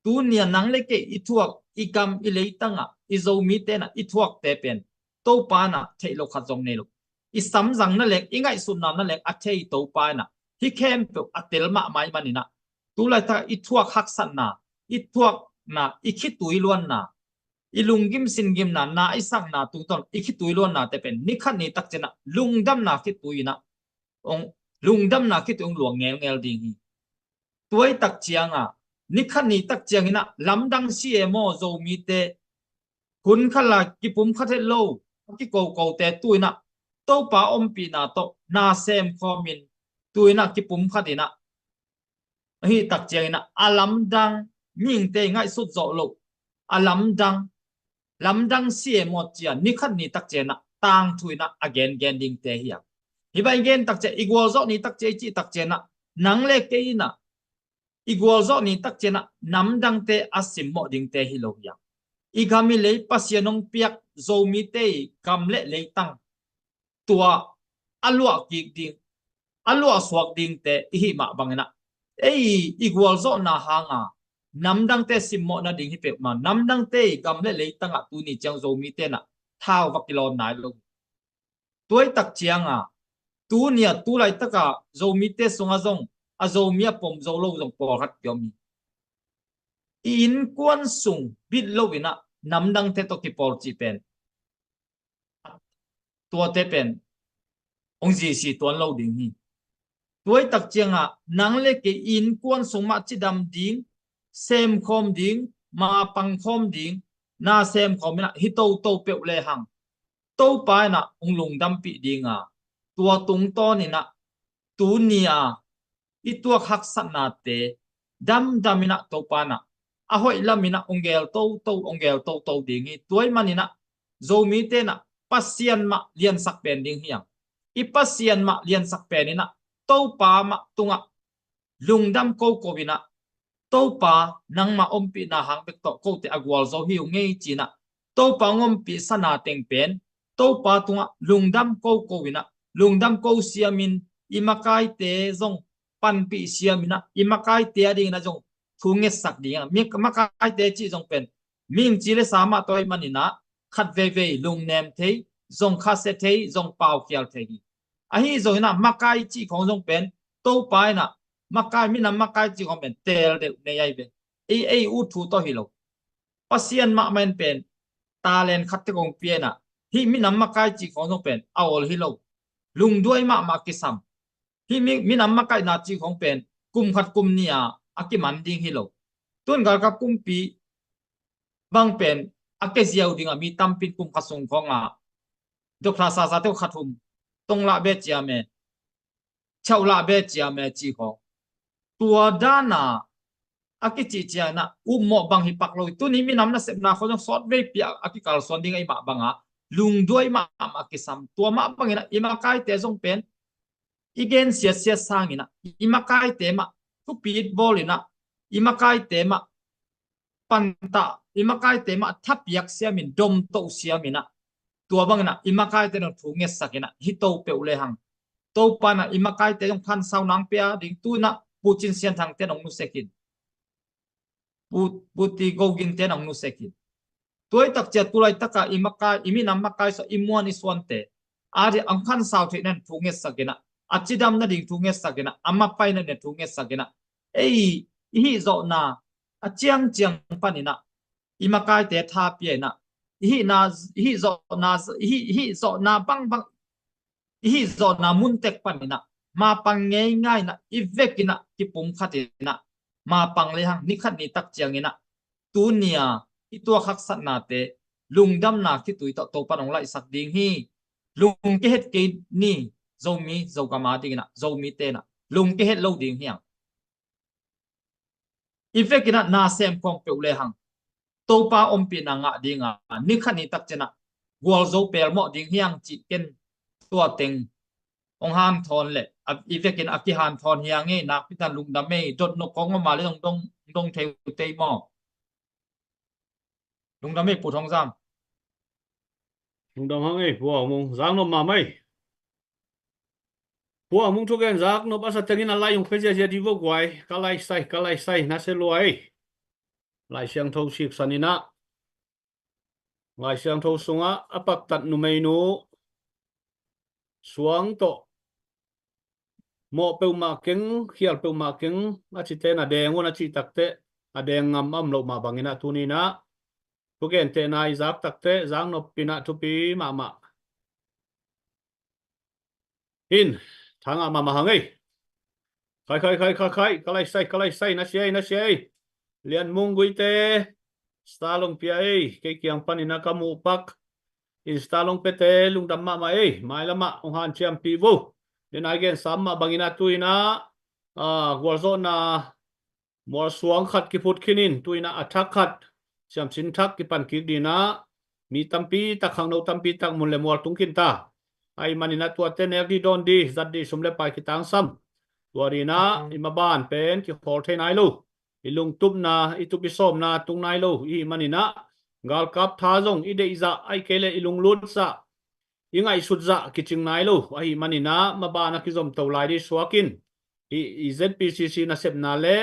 Tuni a nang le kei i thuak, i gam i leitang ah i Zomite in ah i thuakte pen Topa in ah theih lo khat zong nei lo. I samzang na leng, i ngaihsutna na leng a thei Topa in ah hih khempeuh a tel mahmah ahih manin ah tu laitak i thuak haksatna, i thuakna, i khitui luanna, i lunggim singgimna, na i sakna tungtawn i khitui luannate pen ni khat ni tak ciang ah lungdamna khitui in ah hong, lungdamna khitui hong luang ngelngel ding hi. Tuai tak ciang ah ni khat ni tak ciang in ah lamdang si e maw Zomite, hun khat la kipumkhat het lo a kikokote tu in ah Topa ompihna tawh na semkhawm in tu in ah kipumkhat in ah, ahih tak ciang in ah a lamdang, mihingte i ngaihsut zawh loh a lamdang, lamdang si e maw ci a ni khat ni tak ciang in ah tangthu in ah a gengen dingte hi a. Hih bang i gen tak ciang, i gualzawh ni tak ciang, i cih tak ciang in ah nang le kei in ah i gualzawh ni tak ciang in ah namdangte a simmawh dingte hi lo hi a. I gam i lei, Pasian hong piak Zomite i gam le leitang tua a luah kik ding, a luah suak dingte i hih mah bangin ah ei i gualzawhna hang a namdangte simmawh nading hi peuhmah, namdangte i gam le leitang ah tuni ciang Zomite in ah thau va kilawn nai lo. Tuai tak ciang ah tuni a tu laitak ah Zomite sungah zong a Zomi a pom zo lo zong pawlkhat kiom hi. I innkuan sung bit lo in ah namdangte tawh kipawl cih pen, tuate pen hong zisi tuan lo ding hi. Tuaitak ciangah nang le kei innkuan sung mah cidam ding, semkhawm ding, mapang khawm ding, na semkhawm inah hi toto peuh lehang Topa inah hong lungdampih dinga, tua tungtawn inah tuni a i tuak haksatnate damdam inah Topa inah a hoih lam inah hong gel toto, hong gel toto ding hi. Tua ahih man inah Zomite inah Pasian mah liansak pen ding hi hang. I Pasian mah liansak pen inah Topa mah tungah lungdam koko inah, Topa nangmah ompihna hang bek tawh kote a gualzo hi uh ngei ci inah Topa hong ompihsana teng pen Topa tungah lungdam koko inah, lungdam ko siamin, i makaite zong panpih siam inah, i makaite a ding inah zong thu ngetsak ding a, mi makaite cih zong pen mihing ci le sa mah tawh ahih man inah khat veivei lungnem thei, zong khasia thei, zong paukhial thei hi. Ahi zong inah makai cih khong zong pen Topa inah makai, minam makai cih khong pen teel deuh nei ahi ve. Ei, ei ut thu tawh hi lo. Pasian mahmah in pen talent khat te kong pia inah hih minam makai cih khong zong pen a ol hi lo. Lungduai mahmah kisam. Hih mi, minam makaihna cih khong pen kum khat kum nih a a kiman ding hi lo. Tun galkap kumpi bang pen a keziau dingah mi tampin kum khat sung khongah Doctor Sasa teuh khat hum, tong lah be ciam e, chauh lah be ciam e cih khong. Tua dana a kicih ciangin ah upmawh bang hi pak lo hi. Tuni minam nasepna khong zong sawt veipi a kikalsuan ding ahih mah banga lungduai mahmah kisam. Tua mah bangin ah i makaite zong pen i gensiatsiat sangin ah i makaite mah thupit bawlin ah i makaite mah pantah, i makaite mah thapiak siamin, domtoh siamin ah, tua bangin ah i makaite nong thu ngetsakin ah hi to peuh lehang Topa in ah i makaite zong thansau nang pia ding. Tu in ah Pu Cin Sian Thang te nong nusek in, Pu, Pu Ti Go Gin te nong nusek in. Tua i takcia tu laitakah i makai, i minam makai sua i muan i suante a di ang thansau theih nan thu ngetsakin ah, a cidam nading thu ngetsakin ah, a mapai nading thu ngetsakin ah, ei i hih zawhna a ciangciang panin ah i makaite tha pia in ah, i hihna, i hih zawhna, i hih, i hih zawhna bangbang, i hih zawhna muntek panin ah mapang ngeingai in ah i vekin ah kipumkhat in ah mapang lehang ni khat ni tak ciangin ah tuni a i tuak haksatnate lungdamna khitui tawh Topa in hong laihsak ding hi. Lungke het kei ni, Zomi, Zogam a dingin ah, Zomite in ah lungke het lo ding hi hang. I vekin ah na sem khong peuh lehang Topa ompihna ngah dinga ni khat ni tak ciangin ah gualzo pelmawh ding hi hang cih ken tua teng hong hanthawn leh a, i vekin a kihanthawn hi hang ei. Nakpi takin lungdam ei. Dotnop khong om a leh zong dong, dong thei uh tei maw? Lungdam ei Pu Thong Zam. Lungdam hang ei Pu Aung Mung, zaknop mahmah ei. Pu Aung Mung thugen zaknop a sa tengin a lai hong pia ziazia dih vo guai. Ka laisai, ka laisai, na sia lua ei. Lai Siangtho siksan in ah, Lai Siangtho sungah a paktat numeinu suang tawh mawh peuhmah keng, khial peuhmah keng a cite in a deng un a cih takteh a deng ngam a om loh mah bangin ah tuni in ah thugentehna i zak takteh zaknop in ah thupi mahmah. In, tha ngah mahmah hang ei. Khai, khai, khai, khai, khai, ka laisai, ka laisai, na sia ei, na sia ei. Lian Mung Guite, star long pia ei, kei kiang panin ah ka muh pak. Insta long pete lungdam mahmah ei, mailamah hong hanciampih vo. Dena i gen sam mah bangin ah tu in ah, ah, gualzawhna mualsuang khat kiphut khinin tu in ah a thak khat, siamsin thak kipan kik ding ah, mi tampi tak, khangno tampi tak mun le mual tung khin ta. Ahih manin ah tuate nek dih, dawn dih, zat dih, sum le pai kitangsam. Tua ding ah i maban pen kikhawl thei nai lo. I lungtupna, i tup i sawmna tung nai lo i hih manin ah galkap tha zong i deihzah ahih kei leh i lunglutzah, i ngaihsutzah kicing nai lo. Ahih manin ah maban a kizom to lai dih suak in. I, i Z P C C nasepna le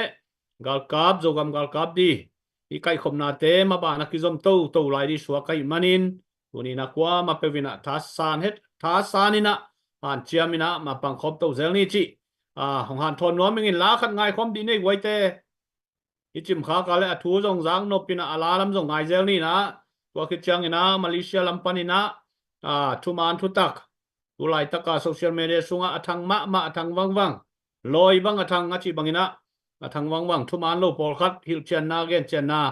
galkap, Zogam galkap dih i kaihkhopnate maban a kizom toto lai dih suak ahih manin tuni in ah kuamah peuh in ah thasan het, thasan in ah hanciam in ah mapang khawm to zel ni cih, ah, hong hanthawn nuam ing in. La khat ngaikhawm dih ni ei guaite. I cimkhak a le a thu zong zaknop in ah a la lam zong ngai zel ni in ah, tua khit ciangin ah Malaysia lam panin ah, ah, thuman thutak Tu laitaka social media sungah a thang mahmah, a thang vangvang, lawi bang a thang a cih bangin ah, a thang vangvang, thuman lo pawlkhat hilhcianna, gencianna,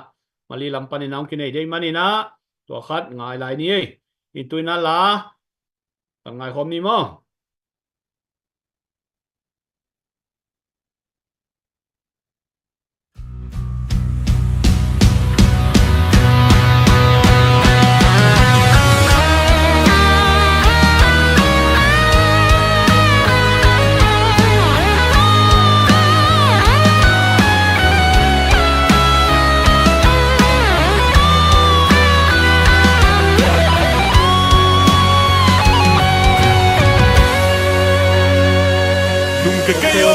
Mali lam panin ah hong kinei dei manin ah, tua khat ngai lai ni ei. Hih tu-in ah la kan ngaikhawm ni maw? Lungke kei o.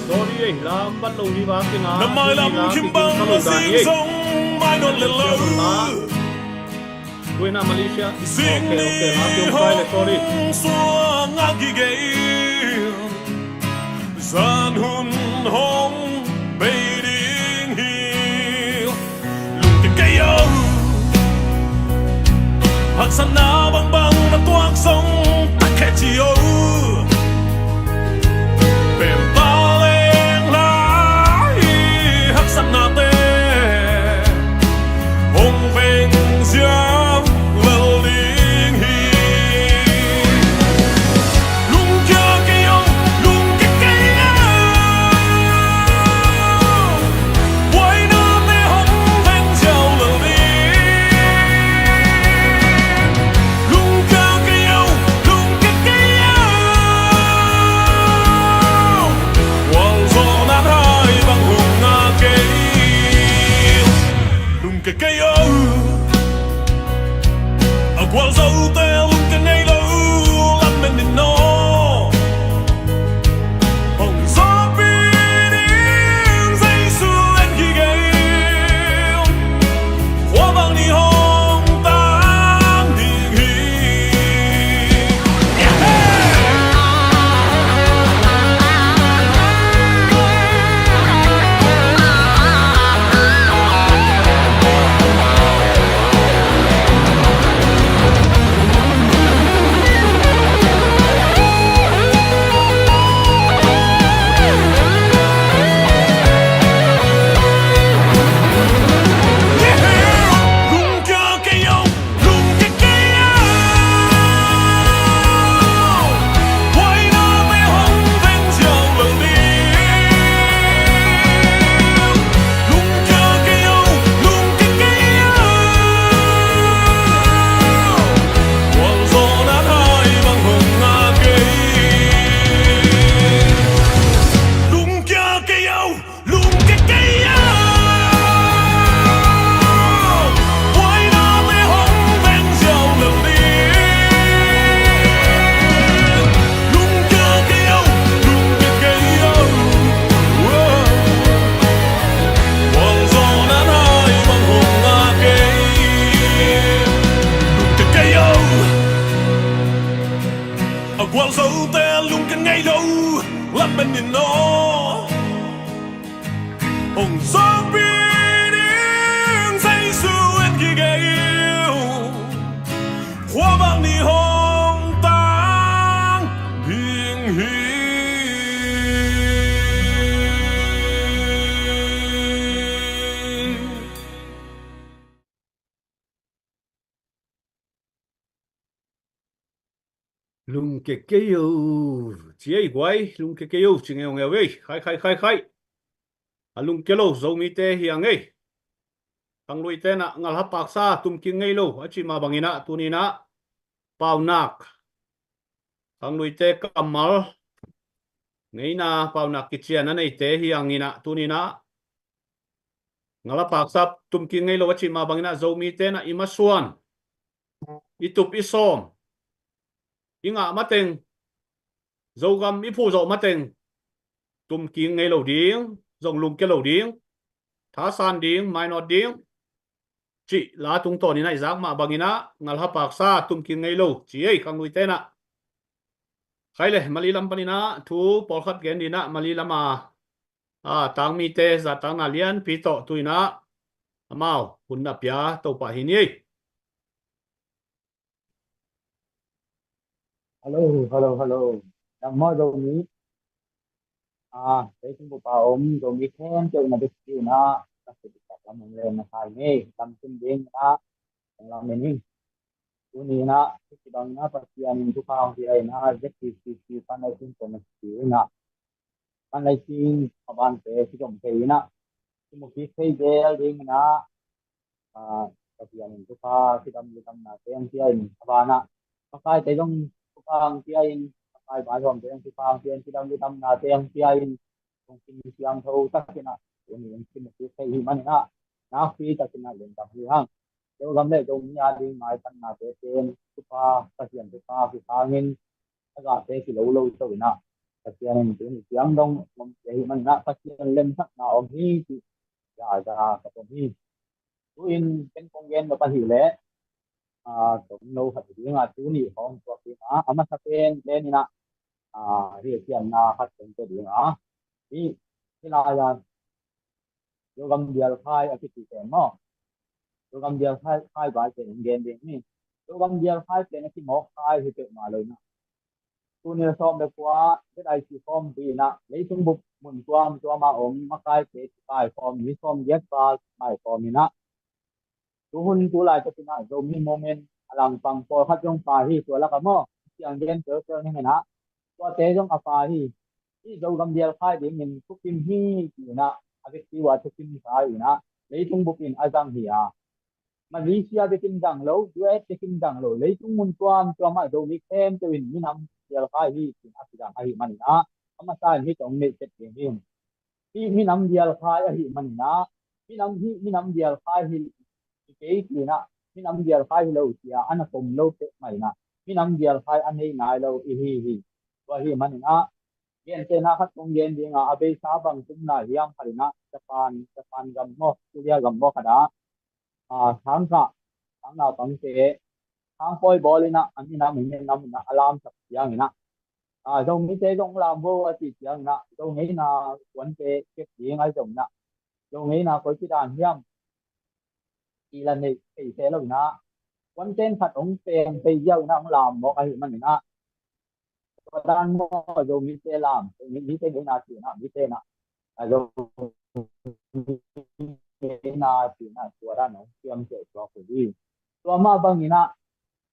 Sorry, eh, lam ban lo hi bang, na mailam kim bang na zing zong mai nawn lel lo. Tuina Malaysia. Zing ni hong suang a kigei, zan hun hong bei ding hi. Lungke kei o. Haksatna bangbang na tuak zong tak khe ci o. Pempa leng lai haksatnate hong veng ziau lel ding hi. Lungkia kei o, lungkia kei o. Buainate hong veng ziau lel ding. Lungkia kei o, lungkia kei o. Gualzawhna hai bang hong ngak kei. Lungkia kei o. A gualzote lungkia ngei lo lamen in aw. Hong zawhpih ding Jesu en kigei. Khua bang ni hong tang ding hi. A gualzote lungkia ngei lo lamen in aw. Hong zawhpih ding Jesu en kigei. Khua bang ni hong tang ding hi. Lungkia kei o, ci ei guai, lungkia kei o, ci ngeungeu ei, khai, khai, khai, khai. A lungkia lo Zomite hi ang ei. Khangluite na ngalhapaksa tumkik ngei lo a cih mah bangin ah tuni-in ah Paunak, khangluite kammal ngeina, Paunak kician a neite hi ang in ah tuni-in ah ngalhapaksa tumkik ngei lo a cih mah bangin ah Zomite na i masuan, i tup i sawm, i ngah mateng, Zogam i phuh zawh mateng tumkik ngei lo ding, zong lungkia lo ding, thasan ding, mainawt ding cih la tungtawnin ah i zak mah bangin ah ngalhapaksa tumkik ngei lo ci ei khangluite na. Khai le, Mali lam panin ah thu pawlkhat gen ding ah, Mali lam a, a tangmite zahtakna lianpi tawh tu-in ah amau hun na pia Topa hi ni ei. Hello, hello, hello. Dam maw Zomi? Ah, kei tung bupa om Zomi khempeuh na bek si na, ka se bupa lam ong len na khai ngei. Lam sim ding na, ong lam ing. Tuni na, si bang na Pasian in thupha ong pia ina, Z T C C pan ai sim ko na si na. Kan lai sing a ban te si dong thei ina, si mu kik thei zel ding ina, ah, Pasian in thupha kidam kidamna te ang pia in a ban ah, makaite zong thupha ang pia in, makai bai hawm te zong thupha ang pia in, kidam kidamna te ang pia in, kong kin siang tho tak ina, uni in si mu kik thei hi man ina, nakpi tak ina lungdam hi hang. Zogam le Zomi a ding maitanna te ten thupha, Pasian thupha kisangin, a gate kilo lo to ina, Pasian in tuni siang dong om te hi man ina, Pasian lemsakna om hi ti ya za ka pom hi. Tu in ken kong gen lo pa hi le, ah, tom no khat ding a, tuni hong tua ding a, a masa pen pen ina, ah, hi sian na khat kong te ding a. Hi, hi la ya, Zogam dial khai a kiti pen maw? Zogam dial khai, khai bai pen gen ding hi. Zogam dial khai pen a kimawk khai hi pek ma lo ina. Tuni sawm le kua, Z I C khawm pi ina, leitung bup mun tuam tuam a om, makai te kipai khawm, mi sawm giat pa kipai khawm ina. Tu hun tu lai tak ina, Zomi Moment a langpang pawlkhat zong pa hi, tua lak a maw? Siang gen tel tel ning ina. Tuate zong a pa hi. Hi Zogam dial khai dingin thukim hi ti ina, a vekpi ua thukim khai ina, leitung bup in a zang hi a. Malaysia bekin zang lo, U S bekin zang lo, leitung mun tuam tuam ah Zomi khempeuh in minam dial khai hi ti ina, a kizang ahi man ina, a masa in hi tong neih tet ding hi. Hi minam dial khai ahi man ina, minam hi, minam dial khai hi, hi kei ti ina, minam dial khai hi lo cia, a na pom lo pek ma ina, minam dial khai a nei nai lo i hi hi. Tua hi man ina, gentehna khat kong gen ding a, a beisa bang tumna hiam khat ina, Japan, Japan gam maw, Korea gam maw khat ah, ah, thangkah, thang naupangte, thangpawi bawl ina, a minam, a minam ina, a lamsak ciang ina, ah, Zomite zong lam vo a ci ciang ina, Zo ngeina kuante kep ding ai zong ina, Zo ngeina koi ci dan hiam, i la nei thei se lo ina, kuanten khat hong peng thei ziau ina, hong lam mawk ahi man ina, tua dan maw, Zomite lam, Zomite ngeina ci ina, mite ina, a Zomite ngeina ci ina, tua dan hong siam ciah tua ko hi. Tua mah bang ina,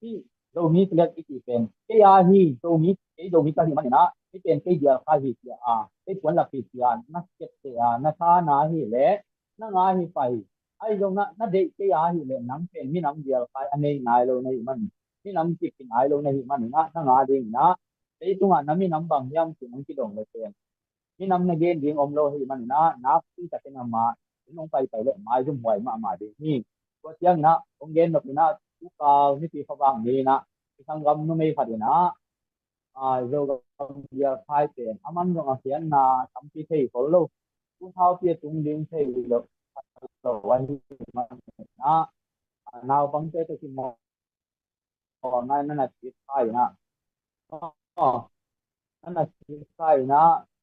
hi Zomi tlek i ti pen, kei a hi, Zomi, kei Zomi ka hi man ina, kei pen kei dial kha hi cia a, kei puan lak hi cia, na kep te a, na tha na hi le, na nga hi pai. Ai zong na, na deih kei a hi le, nang pen minam dial khai a nei nai lo na hi man, minam kik nai lo na hi man ina, na nga ding ina, leitungah na minam bang hiam ci nang kidong le pen, minam na gen ding om lo hi man ina, nakpi takin ama in hong pai pai le maizum huai mahmah ding hi. Tua ciang ina, hong gen nop ina, tukal nipi khuavak ni ina, i sanggam numei khat ina, a, Zogam dial khai pen a man zong a khiatna tampi thei khol lo. Tu thau pi a tung ding thei lo, lo ahi man ina, a, naupangte tawh kimawh nai na na cik khai ina. Oh, na na cik khai ina,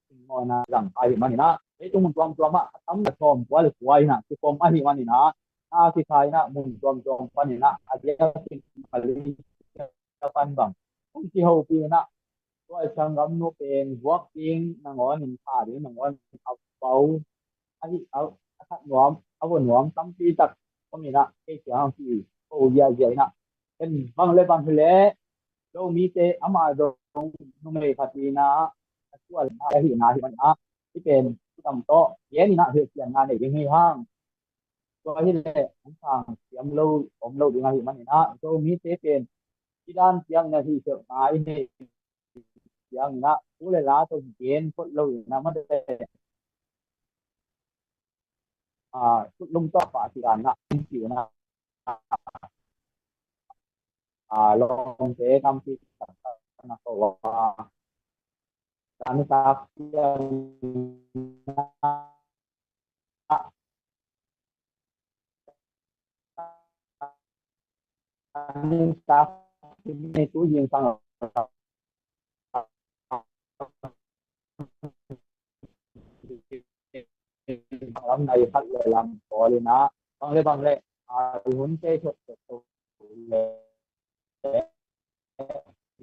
kimawhna zang khai hi man ina. Leitung mun tuamtuam ah a tam na sawm kua le kua ina, kikom ahi man ina. A kikhai ina, mun tuamtuam pan ina, a diakin Malaysia pan bang hong kihopih ina, tua i sanggamnu pen vuak ding nangawn in, pha ding nangawn in, a pau, a hi, a, a that nuam, a vua nuam tampi tak om ina, kei ciang hong kiho ziahziah ina. Ken bang le bang hi leh, Zomite, amah zong numei khat ina, a sual ina, a hihna hi man ina, hi pen, i tam tawh, gen ina, hehsianna nei ding hi hang. Tua hi leh, hong sang siam lo, om lo ding ahi man ina, Zomite pen, i dan piakna hih peuhmah i nei ciang ina, u le la tawh gen phot lo ina, mate, a, tutlum tawh pah ci dan na, ci ina, a, lawmte tampi tak na ko a, dan tak ciang ina, lam nai khat le lam pawl ina, bang le bang le, a, i hun te sot sot le,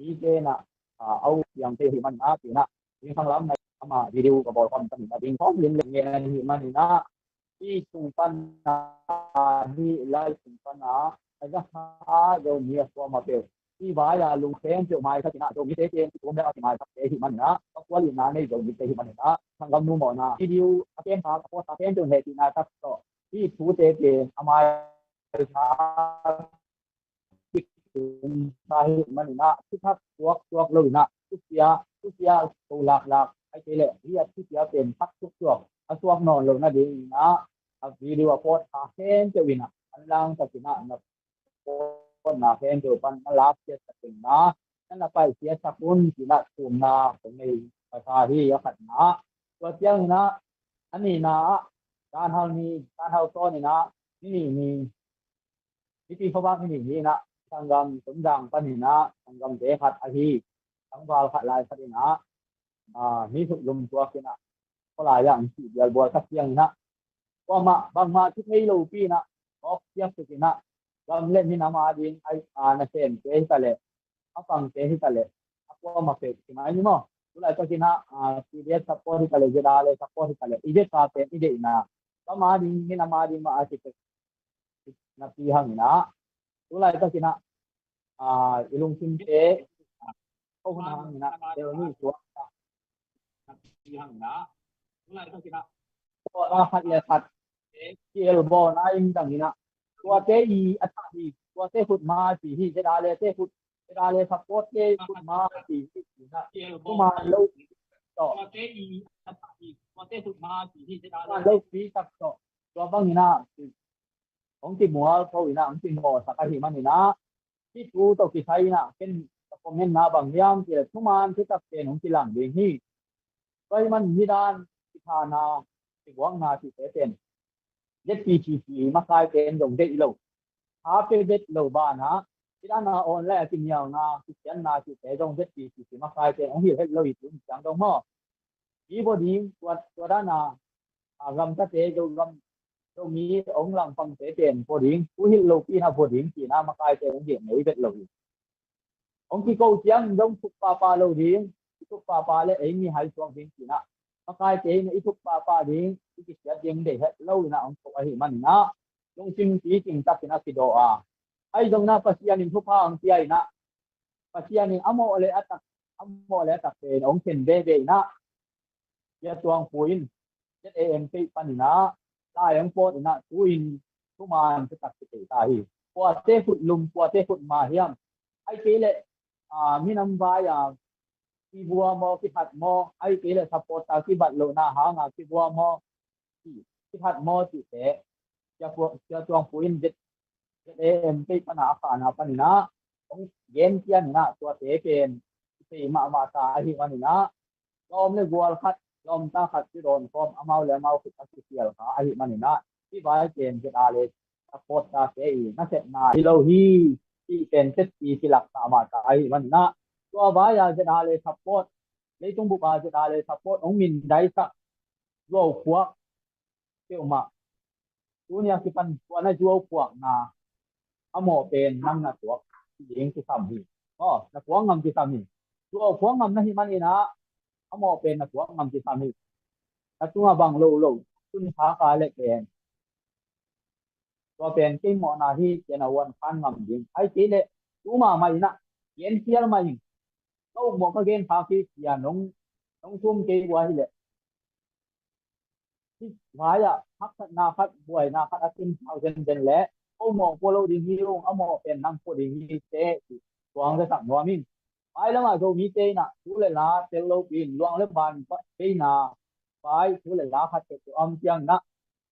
i te na, a, au piang thei ahih manin ah, ci-in ah, ding khanglam na ama video ka bawl khawm ta ning a, ding khawm lim leh ngen ahih manin ah, hih sung pan a, hih lai sung pan a, a za kha Zomi a kuamah peuh, hih vai a lungkham peuh maisakna, Zomite teng kikum deuh a kimaisakte ahih manin ah, a kual itna nei Zomite ahih manin ah, sanggam nu mawhna video a kem kha, a post a kem peuh hehpihna tak tawh, hih thute pen a maisa, kum sa ahih manin ah, thuthak tuaktuak lo in ah, thusia, thusia ko laklak, ahih kei leh hih a thusia pen thak tuaktuak a suak nawn lo nading in ah, a video a post kha khempeuh in ah, an langtak in ah, na post na khempeuh pan na lak siatsak un na, na na paih siatsak un ci-in ah thumna kong nei ka sa hi. A khatna, tua ciangin ah, a nihna ah, dan hal ni, dan hal sawn in ah, ni ni ni, Nipi khuavak ni ni in ah, sanggam Tonzang panin ah, sanggamte khat ahi, tangval khat lai khat in ah, a, mi suk lum tuak in ah, khualai ah hong sih bialbual ka ciangin ah, kuamah bangmah thu thei lopi in ah, awk siak tuk in ah, gam le minam ading a, a nasemte hi ta leh, a pangte hi ta leh, a kuamah peuh ci mai ni maw. Tulaitak in ah, a, PDF support hi ta leh, ZRA support hi ta leh, i deihsa pen i deihna, gam ading, minam ading mah a ci pek napi hang in ah, tulaitak in ah, a, i lungsimte, ko hun hang in ah, tel ni tua, napi hang in ah, tulaitak in ah, tua khat le khat, kiel bawl na in dang in ah, tuate i a thah hi, tuate khut ma ci hi, ZRA te khut, ZRA support te khut ma ci hi, ci in ah, kuman lo tawh, kuman lo pi tak tawh, tua bang in ah, hong kimual kho in ah, hong kimawhsak ahih manin ah, hih thu tawh kisai in ah, ken ka comment na bang hiam cih leh, thuman thutak pen hong kilang ding hi. Tua ahih manin hih dan kithahna, kiguakna cihte pen ZPCC makaite in zong deih lo, tha pia vet lo banah, hih dan a online a kinialna, kicianna cihte zong ZPCC makaite in hong hilh het lo hi, tu ni ciang dong maw. Hi bawh ding, tua, tua dan a, a, gamtate, Zogam, Zomi hong langpangte pen bawh ding, thu hilh lopi in ah bawh ding ci-in ah makaite hong hilh ngei vet lo hi. Hong kiko ciang zong thuk pahpah lo ding, i thuk pahpah leh ei mihai suak ding ci-in ah, makaite in i thuk pahpah ding, i kisiat ding deih het lo in ah hong ko ahih manin ah, lungsim picing tak in ah kidaw a, ahi zongin ah Pasian in thupha hong pia in ah, Pasian in a mawh le a tak, a mawh le a tak pen hong khen veve in ah, Sia Tuang Pu in ZAM page panin ah, lai hong pawt in ah, tu-in thuman thutak kithei ta hi. Kuate khut lum, kuate khut ma hiam, ahih kei leh, a, minam vai a kivua maw, kikhat maw, ahih kei leh supporter kibat lohna hang a kivua maw, ki, kikhat maw cihte, Sia Tuang, Sia Tuang Pu in Z, ZAM page pan a, a khahna panin ah, hong gen ciangin ah, tuate pen kithei mahmah ta ahih manin ah, lawm le gual khat, lawmta khat kidawn khawm, amau le amau khut a kisial kha ahih manin ah, hih vai pen ZRA supporter te i nasepna hi lo hi, cih pen setpi kilak mahmah ta ahih manin ah, tua vai a ZRA support, leitung bup a ZRA support hong mindaisak zuauphuak peuhmah, tuni a kipan tua na zuauphuakna a mawh pen nang na tuak ding kisam hi. Aw, na tuak ngam kisam hi. Zuauphuak ngam na hih manin ah, a mawh pen na tuak ngam kisam hi. Na tungah bang lo lo, tun kha kha leh pen, tua pen kei mawhna hi, kei na uan khan ngam ding. Ahih kei leh, tu mahmah in ah, gen phial mah in, ka ukmawh ka gen kha kei, cia nong, nong thum kei uh ahih leh, hih vai ah haksatna khat, buaina khat a tung sau zenzen leh, ko mawh pua lo ding hi ung, a mawh pen nang pua ding hi teh, ci suang zasak nuam ing. Mailam ah Zomite in ah thu le la tel lopi in, luang le ban beina vai thu le la khat peuh a om ciangin ah,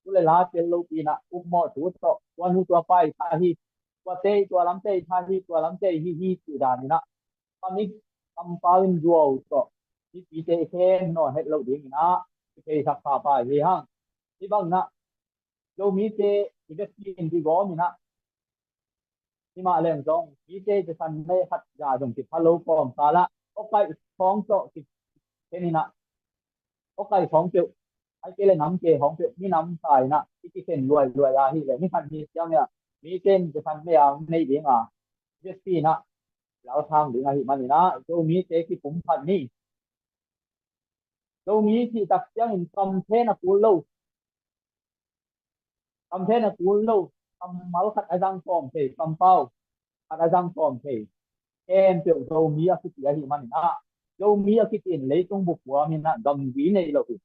thu le la tel lopi in ah, ukmawh thu tawh, tua nu tua pa i tha hi, tua tei, tua lam tei tha hi, tua lam tei hi hi, cih dan in ah, kam i, kampau in zuau tawh, mipite i khen nawn het loh dingin ah, i theisak phapha hi hang. Hih bangin ah, Zomite i vekpi in kigawm in ah, himah leng zong, mite i kisan mei khat za zong kipha lo kawmkal ah, awkaih khawng tawh kikhen in ah, awkaih khawng peuh, ahih kei leh nam ke khawng peuh, minam sa in ah i kikhen luailuai ahih leh, ni khat ni ciang in ah, mite in kisan mei a nei ding a, vekpi in ah, lalthang ding ahih manin ah, Zomite kipumkhat ni. Zomi cih tak ciangin kamthe na kul lo. Kamthe na kul lo. Kammal khat a zang tawm thei, kampau khat a zang tawm thei. Khempeuh Zomi a kici ahih manin ah, Zomi a kici in leitung bup puamin ah gamgi nei lo hi.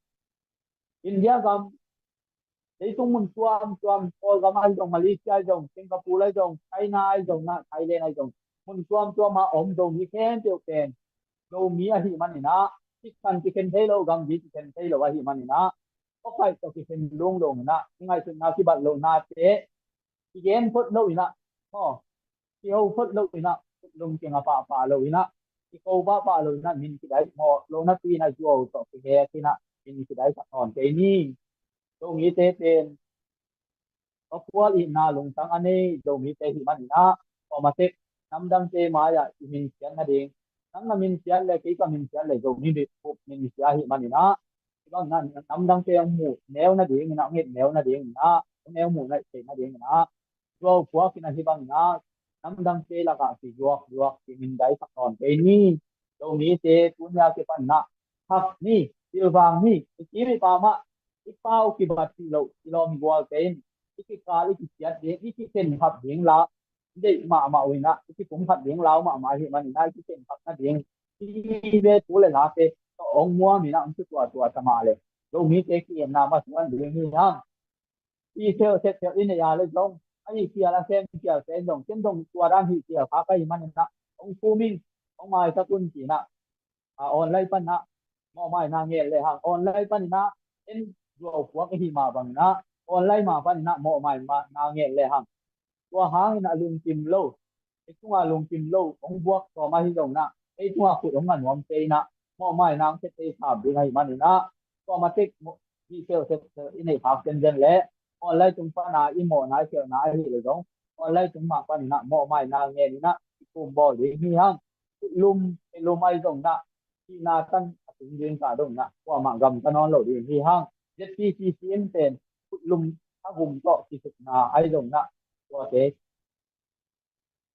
India gam, leitung mun tuamtuam, Kawlgam ahi zong, Malaysia ahi zong, Singapore ahi zong, China ahi zong, na Thailand ahi zong, mun tuamtuam a om Zomi khempeuh pen Zomi ahih manin ah, kikhen kikhen thei lo, gamgi kikhen thei lo ahih manin ah, khuapaih tawh kikhen lunglung in ah, i ngaihsutna kibat lohnate kigen phot lo in ah, maw, kiho phot lo in ah, lungkeng a pahpah lo in ah, kiko pahpah lo in ah, min kidai, mawh lohna pi in ah, zuau tawh kihek in ah, min kidai sak nawn kei ni. Zomite pen, a khual ihna lungtang a nei Zomite hih manin ah, kawmatek namdangte mai-ah i minsiat nading, nang na minsiat le kei ka minsiat le Zomi bup minsiat ahih manin ah, hih bangin ah namdangte hong muh neu nadingin ah, hong et neu nadingin ah, hong neu muh theih nadingin ah, zuau phuakin ah, hih bangin ah namdangte lakah kizuak zuak, kimindaisak nawn kei ni. Zomite tuni-a kipan in ah, thak ni, pilvang ni. I kim i pam ah, i pau kibat hi lo, i lawm i gualte in i kikal, i kiciat ding, i kikhenkhap ding la, i deih mahmah uh in ah, i kipumkhat ding lau mahmah ahih manin ah, i kikhenkhap nading hi ve, tu le late tawh hong muam in ah, hong kituahtuah ta mah leh, Zomite ki-etna masuan ding hi hang. I seuhseuh i neih a le zong, a hih khial a sem khialte in zong, ken zong tua dan hih khial kha ka hih manin ah, hong thum ing, hong maisak un ci in ah, a, online pan ah mawhmaina ngen le hang, online panin ah en zuau phuak i hih mah bangin ah, online mah panin ah mawhmaina ngen le hang. Tua hangin ah lungkim lo, ei tungah lungkim lo hong buak sawm ahi zongin ah, ei tungah khut hong nga nuam kei in ah, mawhmaina hong pia thei sam ding ahih manin ah, tua matek hih seuhseuh i neih khak zenzen leh online tung pan a i mawhna i khialhna ahih le zong, online tung mah panin ah mawhmaina ngen in ah i pum bawl ding hi hang. Khutlum, khutlum ahi zongin ah, hihna tan a tung ding ka dongin ah, kuamah gamta nawn lo ding hi hang. Z P C C in pen khutlum a gum tawh kisukna ahi zongin ah, tuate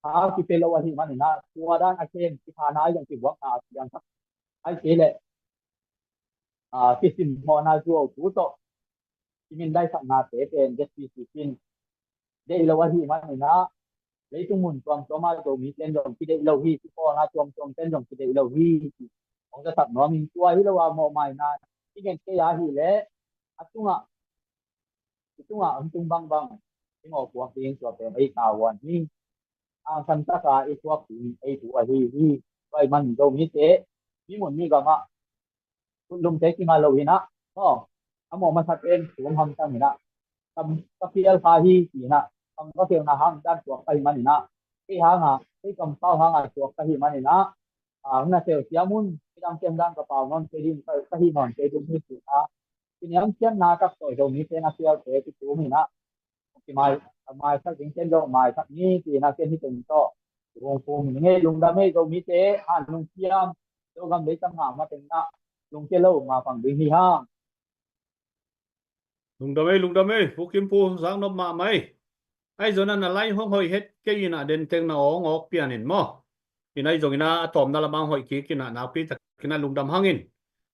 a kipia lo ahih manin ah, tua dan a kem kiphana ahi zong, kibuakna a piangsak, ahih kei leh, a, kisimmawhna zuau thu tawh kimindaisaknate pen Z P C C in deih lo ahih manin ah, leitung mun tuamtuam ah Zomite in zong kideih lo hi, kipawlna tuamtuamte in zong kideih lo hi, hong zasak nuam ing. Tua hi lo a, mawhmaina i nget kei a hih leh, a tungah, i tungah hong tung bangbang i mawhpuak ding, tua pen ei tavuan hi. Angsan taka i thuak ding ei thu ahi hi. Tua ahih man Zomite, mi mun mi gamah khutlumte kinga lo in ah, maw, a mawh masa pen thum hamtang in ah, kam ka phial kha hi ci in ah, kam ka phialna hang dan thuak ka hih manin ah, kei hanga, kei kampau hanga thuak ka hih manin ah, a, hong na telsiam un, midangte hong dan ka pau nawn kei ding, ka, ka hih nawn kei ding hi ci in ah, kiniamkhiatna tak tawh Zomite na phialte kitum in ah, kimai, maisak ding ken zong maisak ni ci in ah, ken hih teng tawh hong phum ning ei. Lungdam ei Zomite, han lungkiam, Zogam lei tam ngah mateng ah lungkia lo ma pang ding hi hang. Lungdam ei, lungdam ei, Pu Kim Pu, zak nop mahmah ei. Ahi zongin ah na lai hong hoih het kei in ah, den teng na awng awk pian in maw. In ahi zongin ah a tawpna lamah hong hoih kik in ah, nakpi takin ah lungdam hang in.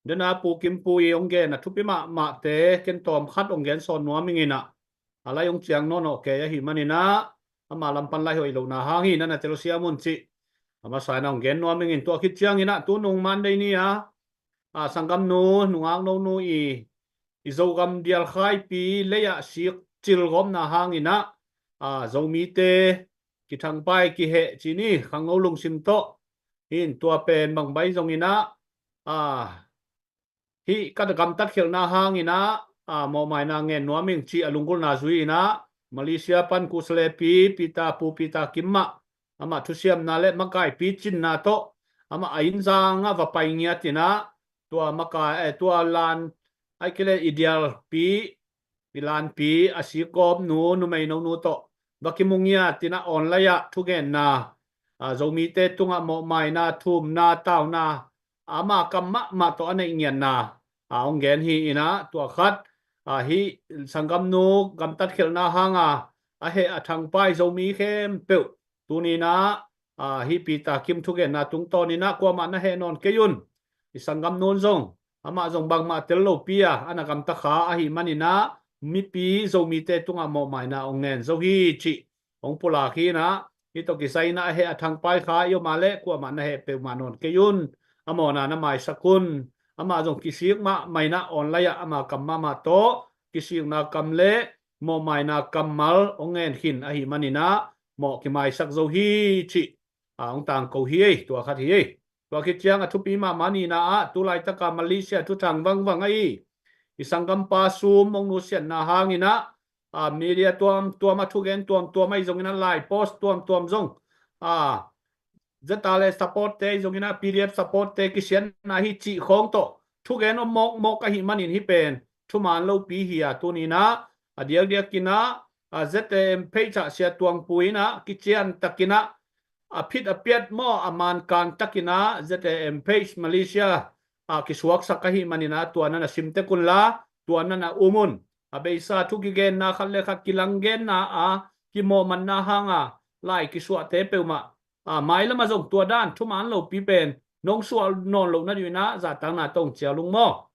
Den a Pu Kim Pu i hong gen a thupi mahmahte ken tawm khat hong gen sawn nuam ing in ah, a lai hong ciang nawn awk kei ahih manin ah, ama lam pan lai hoih lohna hang hi, na na telsiam un cih a masa in ah hong gen nuam ing in. Tua khit ciangin ah, tu nung Monday ni a, a, sanggamnu, nungaknonu i, i Zogam dialkhaipi lei-ah sik cilgawpna hangin ah, a, Zomite kithangpai kiheh ci ni, khangno lungsim tawh. Hi in, tua pen bang bai zongin ah, a, hih ka gamtat khialhna hangin ah, a, mawhmaina ngen nuam ing cih a lunggulhna zui in ah, Malaysia pan Kusalepi Peter, Pu Peter Kim mah, amah thusiamna le makaipi cinna tawh, amah a inn zangah va pai ngiat in ah, tua makai, eh, tua lan, ahih kei leh i dialpi, i lanpi a sikgawpnu, numei nonu tawh va kimu ngiat in ah, online ah thugenna, a, Zomite tungah mawhmaina, thumna, tauna, ama kam mahmah tawh a neih ngiatna, a, hong gen hi in ah, tua khat, a, hih sanggamnu gamtat khialhna hanga a heh a thangpai Zomi khempeuh tuni in ah, a, hih Peter Kim thugenna tungtawnin ah kuamah na heh nawn kei un. I sanggam nun zong, amah zong bangmah tel lopi a, a na gamta kha ahih manin ah, mipi Zomite tungah mawhmaina hong ngen zo hi cih hong pulak hi in ah, hih tawh kisai in ah a heh a thangpai kha i om a leh kuamah na heh peuhmah nawn kei un. A mawhna na maisak un. Amah zong kisik mahmah in ah online ah ama kam mahmah tawh kisikna kam le mawhmaina kammal hong ngen khin ahih manin ah mawh kimaisak zo hi cih, a, hong tangko hi ei, tua khat hi ei. Tua khit ciang a thupi mahmah nihna ah, tu laitaka Malaysia thuthang vangvang ahi i sanggampa Sum hong nusiatna hangin ah, a, media tuamtuam a thugen tuamtuam ahi zongin ah, lai post tuamtuam zong, a, Z R A support te ahi zongin ah, P D F support te kisiatna hi cih khawng tawh thugen om mawkmawk ahih manin hih pen thuman lopi hi a, tuni in ah a diakdiakin ah, a, Z A M page ah Sia Tuang Pu in ah kician takin ah, a phit a piat maw, a mankan takin ah Z A M page Malaysia ah kisuaksak ahih manin ah, tua na na sim tek unla, tua na na um un. A beisa thu kigenna khat le khat kilanggenna a kimawhmanna hanga lai kisuahte peuhmah, a, mailam ah zong tua dan thuman lopi pen nong suah nawn loh nadingin ah zahtakna tawh hong cial ung maw.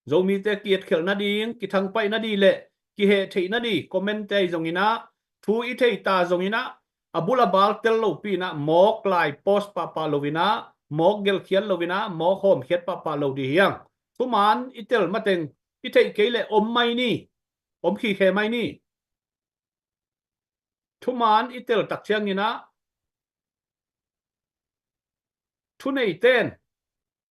Zomite ki-etkhelh nading, kithangpaih nading le kiheh theih nading comment te ahi zongin ah, thu i thei ta zongin ah, a bul a bal tel lopi in ah, mawk lai post pahpah lo in ah, mawk gelhkhiat lo in ah, mawk hawmkhiat pahpah lo ding hi hang. Thuman i tel mateng i theih kei leh om mai ni, om khikhe mai ni. Thuman i tel tak ciangin ah, thuneiten,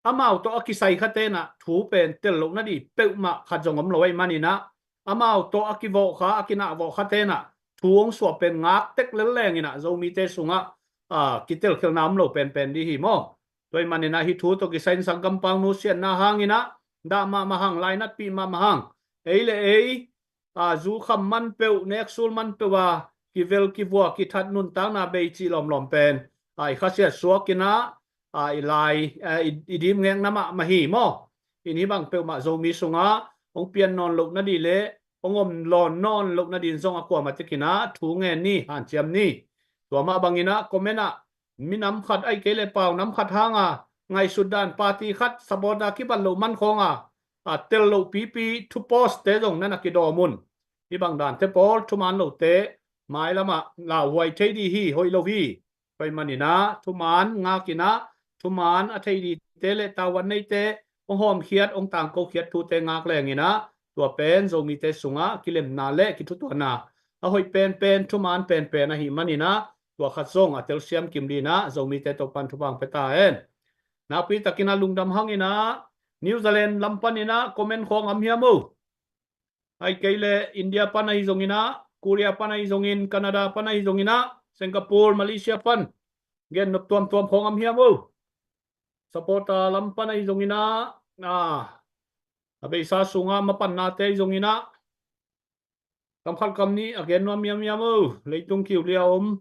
amau tawh a kisai khaten ah thu pen tel loh nading peuhmah khat zong om lo ahih manin ah, amau tawh a kivawh kha, a kinahvawh khaten ah thu hong suah pen ngak tek lel lengin ah, Zomite sungah, a, kitelkhelna om lo penpen ding hi maw. Tua ahih manin ah hih thu tawh kisai in sanggampa nusiatna hangin ah, dah mahmah hang, lainatpih mahmah hang. Ei le ei, a, zu kham man peuh, nek sul man peuh a, kivel kivua, kithat nuntakna bei cih lawmlawm pen, a, i khasiat suakin ah, a, i lai, a, i, i dimngekna mahmah hi maw. In hih bang peuhmah Zomi sungah hong pian nawn loh nading le hong om lawn nawn loh nading zong a kuamah tekin ah thu ngen ni, hanciam ni. Tua mah bangin ah comment ah, minam khat ahih kei leh pau nam khat hanga ngaihsut dan, party khat support a kibat loh man khawnga, a, tel loh pipi thu post te zong na na kidawm un. Hih bang dante pawl thuman lote mailamah lauhuai thei ding hi, hoih lo hi. Tua ahih manin ah thuman ngakin ah, thuman a thei dingte le tavuan neite hong hawmkhiat, hong tangkokhiat thute ngak lengin ah, tua pen Zomite sungah kilemna le kithutuanna a hoih penpen, thuman penpen ahih manin ah, tua khat zong a telsiam kim dingin ah Zomite Topan thupha hong pia ta hen. Nakpi takin ah lungdam hangin ah, New Zealand lam panin ah comment khawng om hiam o? Ahih kei leh India pan ahi zongin ah, Korea pan ahi zongin, Canada pan ahi zongin ah, Singapore, Malaysia pan gennop tuamtuam khawng om hiam o? Supporter lam pan ahi zongin ah, a, a beisa sungah mapannate ahi zongin ah, kam khat kam nih a gen nuam miammiam o, leitung kiulia om.